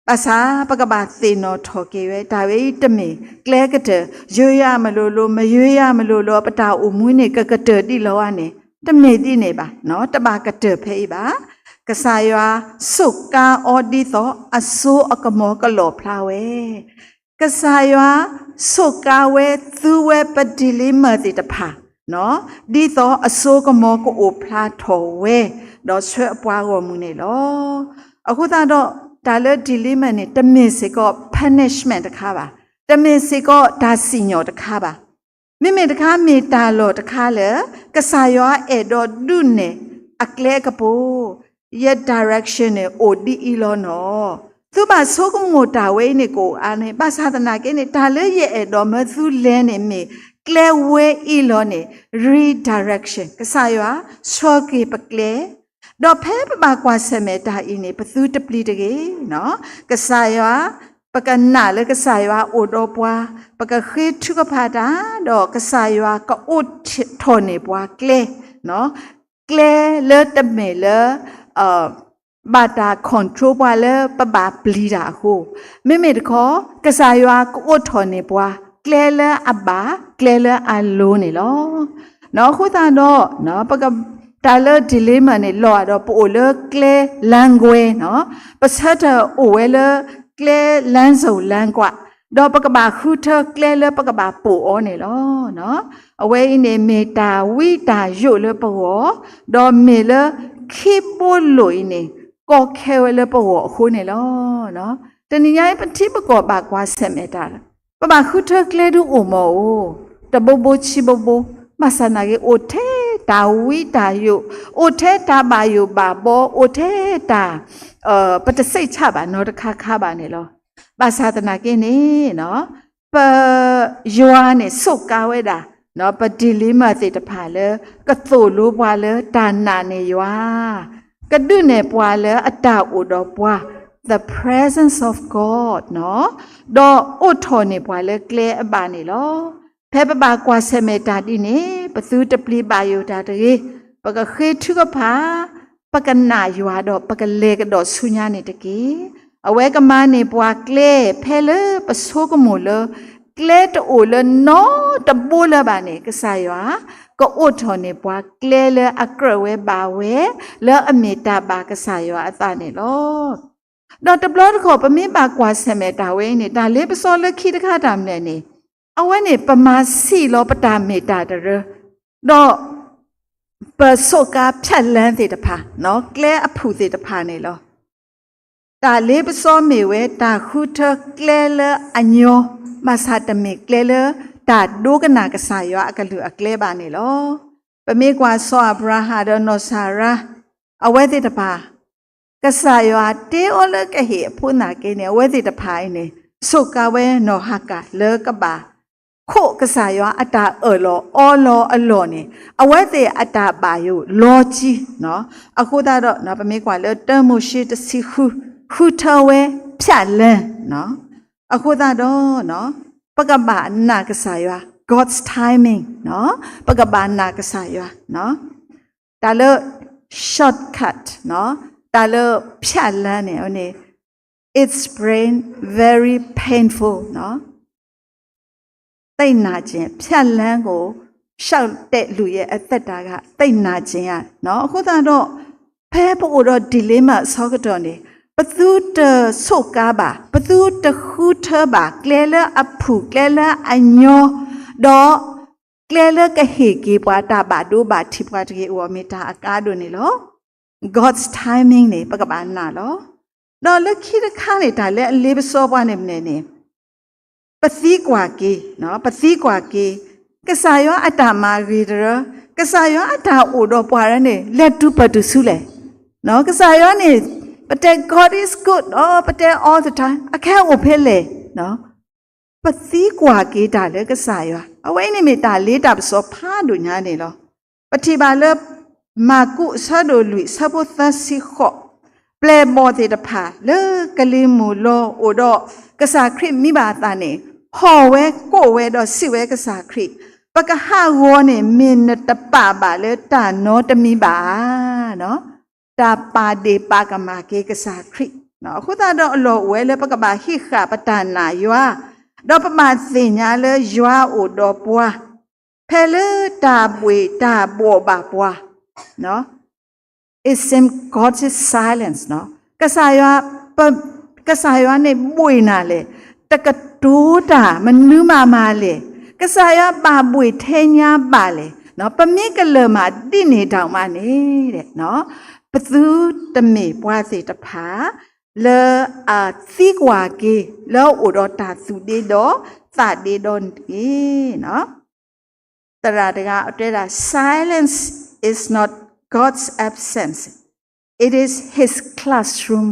ဘၣ်ဆၣ် ပကဘၣ်သ့ၣ်နီၣ်ထီၣ်က့ၤဝဲ တၢ်ဝဲအံၤတမ့ၢ်ကျဲကတၢၢ် ရွေးရမလို့လို့ မရွေးရမလို့လို့ ပတၢ်အိၣ်မူန့ၣ် ကကတၢၢ်ဒံးလီၤဧါန့ၣ် တမ့ၢ်ဒ်န့ၣ်ဘၣ်, တဘၣ်ကတၢၢ်ဖဲအံၤဘၣ်. ကစၢ်ယွၤ စူးကါအီၤဒ်သိး အစိအကမီၤကလီၣ်ဖျါဝဲ ကစၢ်ယွၤ စူးကါဝဲ သူဝဲပ dilemma သ့ၣ်တဖၣ်, ဒ်သိးအစိကမီၤကအိၣ်ဖျါထီၣ်ဝဲ, ဒီးဆှၢအပှၤဂီၢ်မုၢ်န့ၣ်လီၤ. အဃိသတးဒီး တၢ်လၢ dilemma န့ၣ် တမ့ၢ်စ့ၢ်ကီး punishment တခါဘၣ်, တမ့ၢ်စ့ၢ်ကီးတၢ်စံၣ်ညီၣ်တခါဘၣ်. မ့မ့ၢ်တခါ မ့ၢ်တၢ်လီၢ်တခါလၢ ကစၢ်ယွၤအဲၣ်ဒိးဒုးနဲၣ်အကျဲအကပူၤ, ယ direction န့ၣ် အိၣ်ဒ်အံၤလီၤနီၤ. သုဘၣ်ဆိကမိၣ်တၢ်ဝဲအံၤန့ၣ် ကအိၣ်အါန့ၣ်, ဘၣ်ဆၣ်သနာ်က့န့ၣ် တၢ်လၢယအဲၣ်ဒိးမၢသုလဲၤန့ၣ် မ့ၢ်ကျဲဝဲအံၤလီၤန့ၣ် redirection ကစၢ်ယွၤ ဆှၢက့ၤပကျဲ, ဒီးဖဲပဘၣ်ကွၢ်ဆၢၣ်မဲာ်တၢ်အံၤန့ၣ် ပသုတပျံၤတဂ့ၤနီၤ. ကစၢ်ယွၤ ပကနာ်လၢကစၢ်ယွၤအိၣ်ဒီးပှၤ, ပကဃ့ထုကဖၣ်တၢ်, ဒီးကစၢ်ယွၤကအိးထီၣ်န့ၢ်ပှၤကျဲ, ကျဲလၢတမ့ၢ်လၢ ဘၣ်တၢ် control ပှၤလၢပဘၣ်ပျံၤတၢ်အဃိ, မ့မ့ၢ်တခီ ကစၢ်ယွၤကအိးထီၣ်န့ၢ်ပှၤ ကျဲလၢအဘၣ် ကျဲလၢအလိၤန့ၣ်လီၤ. အဃိသတးဒီး ပက တၢ်လၢ dilemma န့ၣ် လီၤဒီးပအိၣ်လၢကျဲလၢကွဲနီၤ, ပဆၢထၢၣ်အိၣ်ဝဲလၢကျဲလမ်းစုံလမ်းကွာ်, ဒီးပကဘၣ်ဃုထၢကျဲလၢပကဘၣ်ပိာ်အီၤန့ၣ်လီၤ. အဝဲအံၤန့ၣ် မ့ၢ်တၢ်ဝံတၢ်ယိးလၢပဂီၢ်, ဒီးမ့ၢ်လၢခံဘိလိာ်အံၤန့ၣ် ကီခဲဝဲလၢပဂီၢ်အဃိန့ၣ်လီၤ. တနံၤညါအံၤ ပထံပကီၢ်ဘၣ်ကွၢ်ဆၢၣ်မဲာ်တၢ်လီၤ. ပဘၣ်ဃုထၢကျဲဒုးအိၣ်မီၢ်ဧိၤ, တဘိဘိဆံဘိဘိ, ဘၣ်ဆၣ်သနာ်က့ အိၣ်ထဲတၢ်ဝံတၢ်ယိး, အိၣ်ထဲတၢ်ဘၣ်ယိၣ်ဘၣ်ဘီ, အိၣ်ထဲတၢ် ပတစိတ်ချဘၣ်နီတခါခါဘၣ်န့ၣ်လီၤ. ဘၣ်ဆၣ်သနာ်က့န့ၣ် ပယွၤန့ၣ်ဆိးကါဝဲဒၣ် ပ dilemma သ့ၣ်တဖၣ်လၢ ကသိၣ်လိပှၤလၢတၢ်နာ်န့ၢ်ယွၤ, ကဒုးနဲၣ်ပှၤလၢအတၢ်အိၣ်ဒီးပှၤ the presence of God နီၤ, ဒီးအိးထီၣ်န့ၢ်ပှၤလၢကျဲအဘၣ်န့ၣ်လီၤ. ဖဲပဘၣ်ကွၢ်ဆၢၣ်မဲာ်တၢ်ဒ်န့ၣ် ပသုတပျံၤဘၣ်ယိၣ်တၢ်တဂ့ၤ, ပကဃ့ထုကဖၣ်, ပကနာ်ယွၤဒီးပကလဲၤကဒီးဆူညါန့ၣ်တက့ၢ်. အဝဲကမၤန့ၢ်ပှၤကျဲဖဲလၢပဆိကမိၣ်လၢ ကျဲတအိၣ်လၢနီတဘိလၢၤဘၣ်န့ၣ် ကစၢ်ယွၤ ကအိးထီၣ်န့ၢ်ပှၤကျဲလၢအကြၢးဝဲဘၣ်ဝဲ လၢအမ့ၢ်တၢ်ဘၣ်ကစၢ်ယွၤအသးန့ၣ်လီၤ. ဒီးတဘျီတခီၣ် ပမ့ၢ်ဘၣ်ကွၢ်ဆၢၣ်မဲာ်တၢ်ဝဲအံၤန့ၣ် တၢ်လ့ပစီလၢခံတခါတၢ်မနုၤလဲၣ်န့ၣ်, အဝဲန့ၣ်ပမၤဆံးလီၤပတၢ်မ့ၢ်တၢ်တရၢ, ဒီး ပဆိးကါဖၠၣ်လၢသ့ၣ်တဖၣ်, ကျဲအဖုၣ်သ့ၣ်တဖၣ်န့ၣ်လီၤ. တၢ်လ့ပစီမ့ၢ်ဝဲတၢ်ဃုထၢကျဲလၢအညီ, ဘၣ်ဆၣ်တမ့ၢ်ကျဲလၢတၢ်ဒိကနၣ်ကစၢ်ယွၤအကလုၢ်အကျဲဘၣ်န့ၣ်လီၤ. ပမ့ၢ်ကွၢ်စီၤအၤဘြၤဟၣ်ဒီးနီၢ်စၤရါ အဝဲသ့ၣ်တဖၣ် ကစၢ်ယွၤတ့အီၤလၢကဟ့ၣ်အဖိသနာ်က့န့ၣ် အဝဲသ့ၣ်တဖၣ်အံၤန့ၣ် ဆိးကါဝဲနီၢ်ဟၤကၤလၢကဘၣ်ခိးကစၢ်ယွၤအတၢ်အၢၣ်လီၤအီလီၤအလီၢ်န့ၣ် အဝဲသ့ၣ်အတၢ်ဘၣ်ယိၣ်လီၤကံ, အဃိသတးဒီး ပမ့ၢ်ကွၢ်လၢတၢမိၤၡ့တဆံဃု ဃုထၢဝဲဖၠၣ်လၢ, အဃိသတးဒီး ပကဘၣ်နာ်ကစၢ်ယွၤ God's timing, ပကဘၣ်နာ်ကစၢ်ယွၤ တၢ်လၢ shortcut, တၢ်လၢဖၠၣ်လၢန့ၣ် it's been very painful, သိပ်နာကျင်, ဖျက်လမ်းကို လျှောက်တဲ့လူရဲ့အသက်တာက သိပ်နာကျင်ရ, အဃိသတးဒီး ဖဲပအိၣ်ဒီး dilemma အဆၢကတီၢ်န့ၣ် ပသုတဆိးကါဘၣ်, ပသုတဃုထၢဘၣ် ကျဲလၢအဖုၣ် ကျဲလၢအညီ, ဒီးကျဲလၢကဟ့ၣ်က့ၤပှၤတၢ်ဘၣ်ဒိဘၣ်ထံးပှၤတဂ့ၤအဂီၢ် မ့ၢ်တၢ်အကါဒိၣ်န့ၣ်လီၤ. God's timing န့ၣ် ပကဘၣ်နာ်လီၤ. ဒီးလၢခံတခါန့ၣ် တၢ်လၢအလ့ပစီပှၤန့ၣ်မနုၤန့ၣ် ပသံကွၢ်က့ၤ, ပသံကွၢ်က့ၤ ကစၢ်ယွၤအတၢ်မၤဂ့ၤတရၢ, ကစၢ်ယွၤအတၢ်အိၣ်ဒီးပှၤတရၢန့ၣ် လဲၤတုၤပၢၢ်တုၤဆူလဲၣ်. ကစၢ်ယွၤန့ၣ် ပတဲ God is good, ပတဲ all the time, အခဲအိၣ်ဖဲလဲၣ်. ပသံကွၢ်က့ၤတၢ်လၢကစၢ်ယွၤ, အဝဲအံၤန့ၣ်မ့ၢ်တၢ်လ့တၢ်ပစီဖးဒိၣ်ညါန့ၣ်လီၤ. ပထံၣ်ဘၣ်လၢ မၢ်ကူးအဆၢဒိၣ်လွံၢ် အဆၢဖိသၢဆံဃိး, ပျဲၢ်ဘီၣ်သ့ၣ်တဖၣ်လၢကလံၤမုၢ်လီၤအိၣ်ဒီးကစၢ်ခရံာ်မံဘၣ်အသးန့ၣ် ဟီၣ်ဝဲကိးဝဲဒီးစံးဝဲကစၢ်ခရံာ်, ပကဟးဂီၤန့ၣ် မ့ၢ်နတပာ်ဘၣ်လၢတၢ်နီတမံၤဘၣ်ဧါ. တၢ်ပာ်ဒ့ၣ်ပာ်ကမၣ်က့ၤကစၢ်ခရံာ်, အဃိသတးဒီးအလီၢ်အိၣ်ဝဲလၢပကဘၣ်ဟံးဃာ်ပတၢ်နာ်ယွၤ, ဒီးပဘၣ်သ့ၣ်ညါလၢယွၤအိၣ်ဒီးပှၤ, ဖဲလၢတၢ်ဘှ့ၣ်တၢ်ဘှီၣ်ဘၣ်ပှၤ It seems God is silence, ကစၢ်ယွၤ, ကစၢ်ယွၤန့ၣ်ဘှ့ၣ်နၤလဲၣ်, တကတိၤတၢ်မနုၤမးမးလဲၣ်, ကစၢ်ယွၤဘၣ်ဘှ့ၣ်ထဲညါဘၣ်လဲၣ်, ပမ့ၢ်ကလၢၢ်မးဒ်န့ၣ်ဒၣ်မးန့ၣ်, ပသုတမ့ၢ်ပှၤသ့ၣ်တဖၣ် လၢအသံကွၢ်က့ၤ လၢအအိၣ်ဒီးတၢ်သူၣ်ဒ့ဒီးသးဒ့ဒီးန့ၣ်တဂ့ၤ. သရၣ်တဂၤတဲဒၣ် silence is not God's absence, it is his classroom.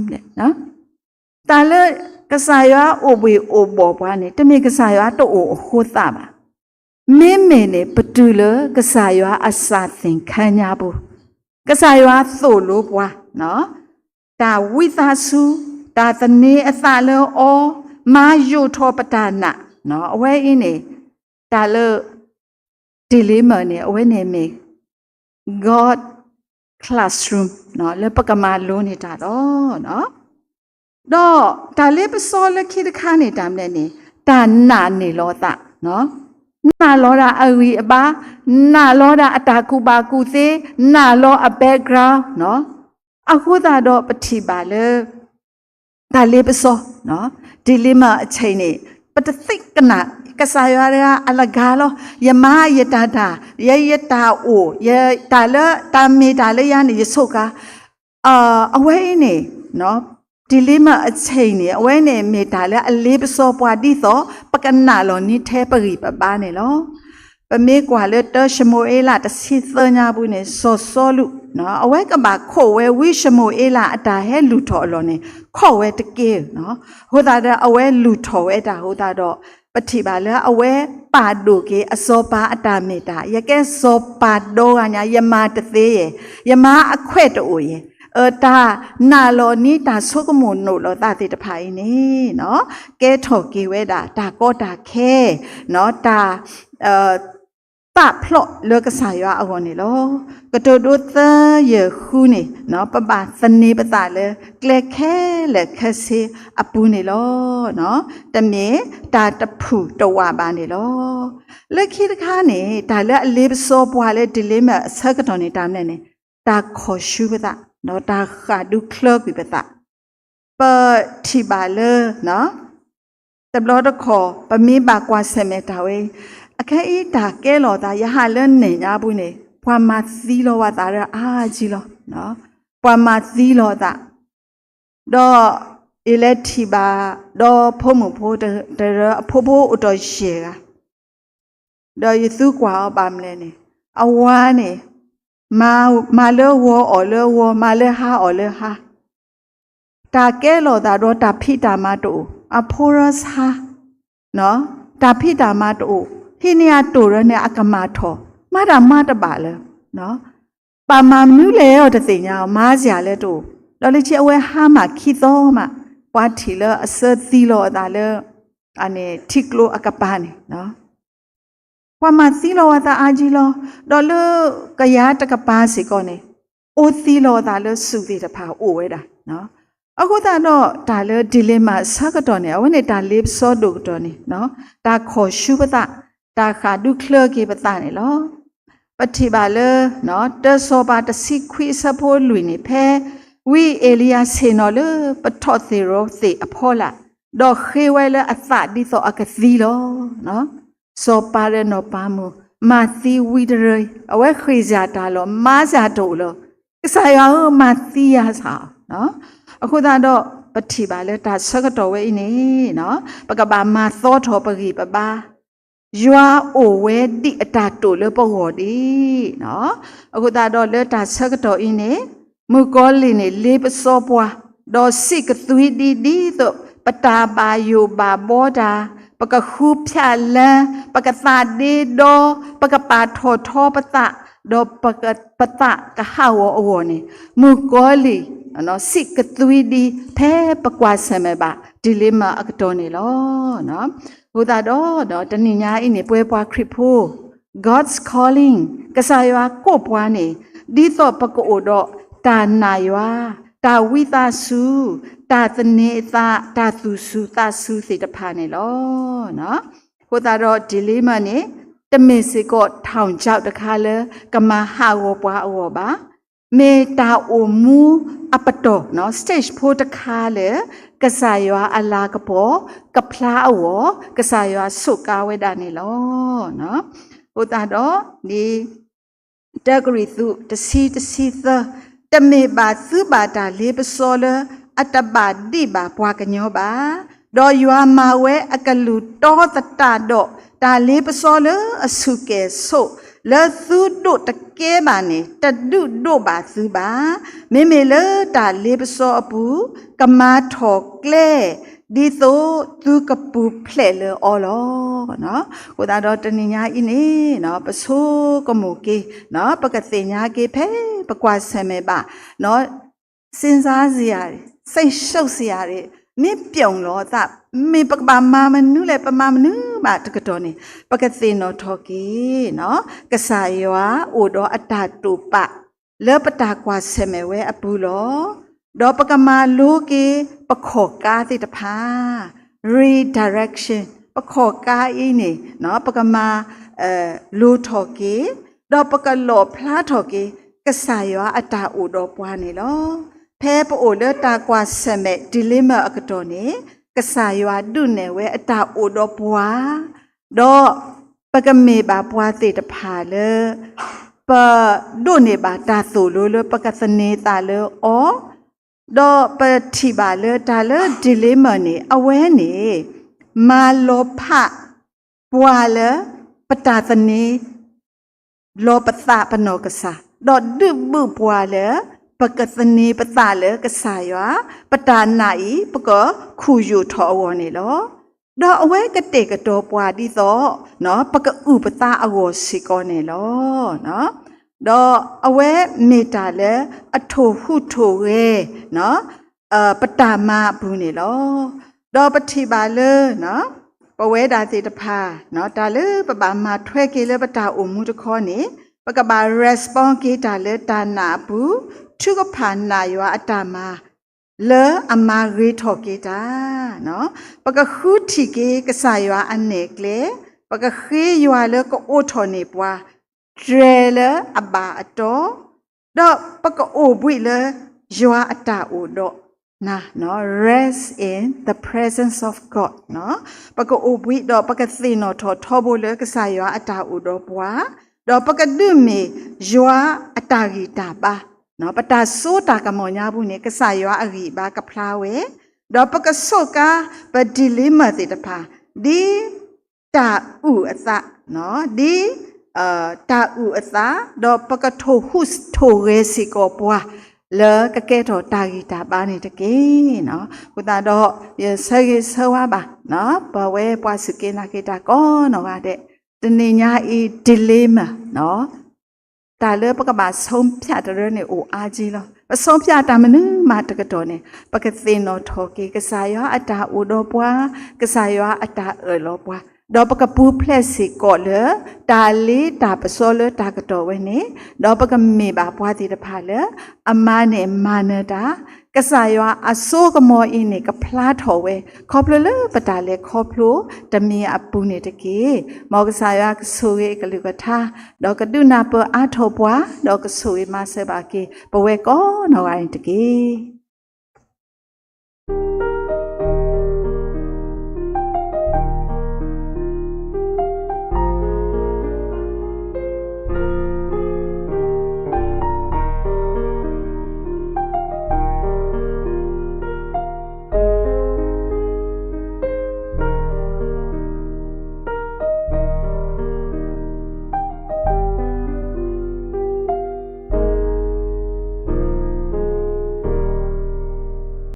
တၢ်လၢကစၢ်ယွၤအိၣ်ဘှ့ၣ်အိၣ်ဘှီၣ်ပှၤန့ၣ် တမ့ၢ်ကစၢ်ယွၤတအိၣ်အဃိသတးဘၣ်. မ့မ့ၢ်န့ၣ် ပတုၤလၢကစၢ်ယွၤအစၢ်သ့ၣ်ခါညါပူၤ, ကစၢ်ယွၤသိၣ်လိပှၤ, တၢ်ဝံသးစူၤ, တၢ်သန့ၤအသးလၢအီၤ, မၤယိာ်ထီၣ်ပတၢ်နာ်, အဝဲအံၤန့ၣ် တၢ်လၢ dilemma န့ၣ် အဝဲန့ၣ်မ့ၢ် God classroom လၢပကမၤလိန့ၢ်တၢ်လီၤ. ဒီးတၢ်လ့ပစီလၢခံတခါန့ၣ် တၢ်မနုၤန့ၣ် တၢ်နာ်န့ၢ်လီၤသး, နာ်လီၤဒၣ်အဂံၢ်အဘါ, နာ်လီၤဒၣ်အတၢ်ကူၣ်ဘၣ်ကူၣ်သ့, နာ်လီၤအ background အဃိသတးဒီးပထံၣ်ဘၣ်လၢ တၢ်လ့ပစီ, dilemma အဆၢန့ၣ် ပတသ့ၣ်ကနၣ် ကစၢ်ယွၤတဂၤအလဂၤလီၤ. ယမၤယတၢ်တၢ်, ယယတၢ်အိၣ်, ယတၢ်လၢ တၢ်မ့ၢ်တၢ်လၢယၤန့ၣ် ယဆိးကါ အဝဲအံၤန့ၣ် dilemma အဆ့ၣ်န့ၣ် အဝဲန့ၣ်မ့ၢ်တၢ်လၢအလ့ပစီပှၤဒ်သိး ပကနာ်လီၤန့ၢ်ထဲပဂံၢ်ပဘါန့ၣ်လီၤ. ပမ့ၢ်ကွၢ်လၢတၢၡမူၤအ့လးတဆံသၢညါပူၤန့ၣ် စီၤစီလူး အဝဲကဘၣ်ခိးဝဲဝံၡမူၤအ့လးအတၢ်ဟဲလုၢ်ထီၣ်အလီၢ်န့ၣ် ခိးဝဲတက့ၢ်. အဃိသတးဒီးအဝဲလုၢ်ထီၣ်ဝဲတၢ်အဃိသတးဒီး ပထံၣ်ဘၣ်လၢအဝဲပာ်ဒိၣ်က့ၤအစီၤပၤအတၢ်မ့ၢ်တၢ်, ယကဲစီၤပၤဒီဂၤညါ ယမၤတသ့ယဲၢ်, ယမၤအခွဲးတအိၣ်ယဲၢ်, တၢ်နာ်လီၤန့ၢ်တၢ်ဆိကမိၣ်နိးလီၤသးသ့ၣ်တဖၣ်အံၤန့ၣ် ကဲထီၣ်က့ၤဝဲဒၣ်တၢ်ကီတၢ်ခဲ, တၢ် သးဖျိးလၢကစၢ်ယွၤအဂီၢ်န့ၣ်လီၤ. ကတိၤဒိသၢယဲၢ်ဃုန့ၣ် ပဘၣ်သန့ၤပသးလၢကျဲခဲလၢာ်ခဲဆ့အပူၤန့ၣ်လီၤ. တမ့ၢ်တၢ်တဖုၣ်တဝးဘၣ်န့ၣ်လီၤ. လၢခံတခါန့ၣ် တၢ်လၢအလ့ပစီပှၤလၢ dilemma အဆၢကတီၢ်န့ၣ် တၢ်မနုၤလဲၣ်န့ၣ် တၢ်ခီၣ်ဆူပသး, တၢ်ဃၣ်ဒူချၢကွံာ်ပသး ပထံၣ်ဘၣ်လၢ တဘျီတခီၣ် ပမ့ၢ်ဘၣ်ကွၢ်ဆၢၣ်မဲာ်တၢ်ဝဲအံၤ, အခဲအံၤတၢ်ကဲလီၤသး ယဟးလၢနဲၣ်ညါပူၤန့ၣ် ပှၤမၤသံလီၤဝဲသးရၢအါကံလီၤ. ပှၤမၤသံလီၤသး, ဒီးယလဲၤထံၣ်ဘၣ် ဒီးဖိမုၣ်ဖိတရၢ အဖိဖိအိၣ်တ့ၢ်ယဲၢ်ဂၤ ဒီးယသံကွၢ်အီၤဘၣ်မနုၤလဲၣ်န့ၣ်, အဝၤန့ၣ် မၤလၢဂီၤအီၣ်လၢဂီၤ မၤလၢဟါအီၣ်လၢဟါ, တၢ်ကဲလီၤသးဒီးတၢ်ဖံးတၢ်မၤတအိၣ်, အဖိရၢဆါ, တၢ်ဖံးတၢ်မၤတအိၣ်, ဟံးန့ၢ်အတိၢ်ရၢန့ၣ်အကမၣ်ထီၣ်, မၤတၢ်မၤတဘၣ်လၢၤ ဘၣ်မၤမနုၤလဲၣ်အီၤတသ့ၣ်ညါအီၤ မၤစ့ၢ်လၢတအိၣ်, ဒီးလၢခံအဝဲဟါမၢ်ခံသီမး, ပှၤထံၣ်လၢအဆၢသံလီၤအသးလၢ ထံကျိအကပၤန့ၣ်, ပှၤမၤသံလီၤဝဲသးအါကံလီၤ. ဒီးလၢကယၤတကပၤစ့ၢ်ကီးန့ၣ် အိၣ်သံလီၤအသးလၢစူၣ်သ့ၣ်တဖၣ်အိၣ်ဝဲဒၣ် အဃိသတးဒီးတၢ်လၢ dilemma အဆၢကတီၢ်န့ၣ် အဝဲန့ၣ်တၢ်လ့ပစီဒိၣ်ကတၢၢ်န့ၣ်, တၢ်ခီၣ်ဆူပသး, တၢ်ဃၣ်ဒူချၢက့ၤပသးန့ၣ်လီၤ. ပထံၣ်ဘၣ်လၢ တၢစီၤပၤတဆံခွံအဆၢဖိလွံၢ်န့ၣ် ဖဲဝံအ့လံယၤဆ့ၣ်နီၤလၢပထီၣ်သ့ၣ်ရီသ့ၣ်အဖီလာ်, ဒီးဃ့ဝဲလၢအသးဒ်သိးအကသံလီၤ. စီၤပၤဒီးနီၢ်ပၤမုၣ် မၤသံဝံတရၢအံၤ အဝဲဃ့ၢ်စၢ်တၢ်လီၤ မၤစၢ်တအိၣ်လီၤ. ကစၢ်ယွၤဧၢ မၤသံယၤစ့ၢ်. အဃိသတးဒီး ပထံၣ်ဘၣ်လၢတၢ်ဆၢကတီၢ်ဝဲအံၤန့ၣ် ပကဘၣ်မၤသီထီၣ်ပဂံၢ်ပဘါ, ယွၤအိၣ်ဝဲဒံးအတၢ်တိာ်လၢပဂီၢ်ဒံး အဃိသတးဒီးလၢတၢ်ဆၢကတီၢ်အံၤန့ၣ် မုၣ်ကီၤလံၢ်န့ၣ် လ့ပစီပှၤ, ဒီးစံးကသွံဒံးဒ်သိး ပတၢ်ဘၣ်ယိၣ်ဘၣ်ဘီတၢ်, ပကဃူဖျးလၢ, ပကသးဒ့ဒီ, ပကပာ်ထီၣ်ထီပသး, ဒီးပက, ပသးကဟးဂီၤအဂီၢ်န့ၣ်, မုၣ်ကီၤလံၢ် စံးကသွံဒံး ဖဲပကွၢ်ဆၢၣ်မဲာ်ဘၣ် dilemma အကတီၢ်န့ၣ်လီၤ. အဃိသတးဒီး တနံၤညါအံၤန့ၣ် ပဝဲပှၤခရံာ်ဖိ God's calling ကစၢ်ယွၤကိးပှၤန့ၣ် ဒ်သိးပကအိၣ်ဒီးတၢ်နာ်ယွၤ, တၢ်ဝံသးစူၤ, တၢ်သန့ၤအသး, တၢ်သူၣ်စူၤသးစူၤသ့ၣ်တဖၣ်န့ၣ်လီၤ. အဃိသတးဒီး dilemma န့ၣ် တမ့ၢ်စ့ၢ်ကီး ထောင်ချောက် တခါလၢကမၤဟးဂီၤပှၤအဂီၢ်ဘၣ်. မ့ၢ်တၢ်အိၣ်မူအပတီၢ် stage ဖိတခါလၢ ကစၢ်ယွၤအလၤကပီၤ ကဖျါအဂီၢ် ကစၢ်ယွၤစူးကါဝဲဒၣ်န့ၣ်လီၤ. အဃိသတးဒီး တၢကရံၣ်သူး တဆံ တဆံသၢ, တမ့ၢ်ဘၣ်သုဘၣ်တၢ်လ့ပစီလၢအတဘၣ်ဒံးဘၣ်ပှၤကညီဘၣ်, ဒီးယွၤမၤဝဲအကလုၢ်တီသတးဒီး တၢ်လ့ပစီလၢအဆူၣ်ကဲၣ်ဆိး လၢသုဒိးတကဲဘၣ်န့ၣ် တဒုးဒိးဘၣ်သုဘၣ်. မ့မ့ၢ်လၢတၢ်လ့ပစီအပူၤ ကမၤထီၣ်ကျဲ ဒ်သိးသုကပူၤဖျဲးလၢအီၤလီၤ. အဃိသတးဒီးတနံၤညါအံၤန့ၣ် ပဆိကမိၣ်က့ၤ ပကသ့ၣ်ညါက့ၤဖဲပကွၢ်ဆၢၣ်မဲာ်ဘၣ် စ့စါစယၤ စိတ်ရှုပ်စရာ မ့ၢ်ပျီလီၤသး မ့ၢ်ပကဘၣ်မၤမနုၤလဲၣ် ပမၤမနုၤဘၣ်တကတီၢ်န့ၣ် ပကသ့ၣ်နီၣ်ထီၣ်က့ၤ ကစၢ်ယွၤအိၣ်ဒီးအတၢ်တိာ်ပာ် လၢပတၢ်ကွၢ်ဆၢၣ်မဲာ်ဝဲအပူၤလီၤ. ဒီးပကမၤလိက့ၤပခီၣ်ကါသ့ၣ်တဖၣ် redirection ပခီၣ်ကါအံၤန့ၣ် ပကမၤ လိၤထီၣ်က့ၤ ဒီးပကလီၣ်ဖျါထီၣ်က့ၤ ကစၢ်ယွၤအတၢ်အိၣ်ဒီးပှၤန့ၣ်လီၤ. ဖဲပအိၣ်လၢတၢ်ကွၢ်ဆၢၣ်မဲာ် dilemma အကတီၢ်န့ၣ် ကစၢ်ယွၤဒုးနဲၣ်ဝဲအတၢ်အိၣ်ဒီးပှၤ ဒီးပကမ့ၢ်ဘၣ်ပှၤသ့ၣ်တဖၣ်လၢ ပ ပဒိးန့ၢ်ဘၣ်တၢ်သိၣ်လိလၢပကသန့ၤသးလၢအီၤ, ဒီးပထံၣ်ဘၣ်လၢတၢ်လၢ dilemma န့ၣ် အဝဲန့ၣ် မၤလီၤဖးပှၤလၢ ပတၢ်သန့ၤ လီၤပသးပနီၢ်ကစၢ်, ဒီးဒုးဘုၣ်ပှၤလၢ ပကသန့ၤပသးလၢကစၢ်ယွၤ, ပတၢ်နာ်အံၤ ပကခူၣ်ယိာ်ထီၣ်အဂီၢ်န့ၣ်လီၤ. ဒီးအဝဲကတဲာ်ကတီၤပှၤဒ်သိး ပကအုၣ်ပသးအဂီၢ်စ့ၢ်ကီးန့ၣ်လီၤ. ဒီးအဝဲမ့ၢ်တၢ်လၢအထိၣ်ဟူးထိၣ်ဂဲၤ ပတၢ်မၤအပူၤန့ၣ်လီၤ. ဒီးပထံၣ်ဘၣ်လၢ ပဝဲဒၣ်သ့ၣ်တဖၣ် တၢ်လၢပဘၣ်မၤထွဲက့ၤလၢပတၢ်အိၣ်မူတခီန့ၣ် ပကဘၣ် respond က့ၤတၢ်လၢတၢ်နာ်အပူၤ, ထုကဖၣ်နာ်ယွၤအတၢ်မၤ လၢအမၤဂ့ၤထီၣ်က့ၤတၢ်, ပကဃုထံၣ်က့ၤကစၢ်ယွၤအနဲၣ်ကျဲ, ပကဃ့ယွၤလၢကအိးထီၣ်န့ၢ်ပှၤ တြဲၤလၢအဘၣ်အတီ, ဒီးပကအိၣ်ဘှံးလၢယွၤအတၢ်အိၣ်ဒီးနၤ, rest in the presence of God ပကအိၣ်ဘှံးဒီးပကသ့ၣ်နီၣ်ထီၣ်ထီဘိလၢကစၢ်ယွၤအတၢ်အိၣ်ဒီးပှၤ, ဒီးပကဒုးမ့ၢ်ယွၤအတၢ်ဂံၢ်တၢ်ဘါ, ပတၢ်စိတၢ်ကမီၤညါပူၤန့ၣ် ကစၢ်ယွၤအဂံၢ်ဘါကဖျါဝဲ, ဒီးပကဆိးကါပ dilemma သ့ၣ်တဖၣ် ဒ် တၢ်အုၣ်အသး, ဒ် တၢ်အုၣ်အသး, ဒီးပကထိၣ်ဟူးထိၣ်ဂဲၤစ့ၢ်ကီးပှၤ လၢကကဲထီၣ်တၢ်ဂံၢ်တၢ်ဘါန့ၣ်တက့ၢ်. အဃိသတးဒီး ယဆၢဂ့ၤဆၢဝါဘၣ် ပဝဲပှၤစူၢ်က့ၤနာ်က့ၤတၢ်ကိးနီၢ်ဂၤဒဲး, တနံၤညါအံၤ dilemma တၢ်လၢပကဘၣ် ဆုံးဖြတ် တရၢန့ၣ်အိၣ်အါက့လီၤ. ပ ဆုံးဖြတ် တၢ်မနုၤမးတကတီၢ်န့ၣ် ပကသ့ၣ်နီၣ်ထီၣ်က့ၤ ကစၢ်ယွၤအတၢ်အိၣ်ဒီးပှၤ, ကစၢ်ယွၤအတၢ်အၢၣ်လီၤပှၤ, ဒီးပကပူၤဖျဲးစ့ၢ်ကီးလၢ တၢ်လ့တၢ်ပစီလၢတၢ်ကတီၢ်ဝဲန့ၣ်, ဒီးပကမ့ၢ်ဘၣ်ပှၤသ့ၣ်တဖၣ်လၢ အမၤန့ၢ်မၤနၢၤတၢ်, ကစၢ်ယွၤအစိကမီၤအံၤန့ၣ် ကဖျါထီၣ်ဝဲ ခီဖျိလၢပတၢ်လဲၤခီဖျိတမံၤအပူၤန့ၣ်တက့ၢ်. မ်ကစၢ်ယွၤကဆိၣ်ဂ့ၤအကလုၢ်ကထါ, ဒီးကဒုးနၢ်ပၢၢ်အါထီၣ်ပှၤ, ဒီးကဆိၣ်ဂ့ၤမၤစၢၤဘၣ်က့ၤ ပဝဲကိးနီၢ်ဂၤန့ၣ်တက့ၢ်.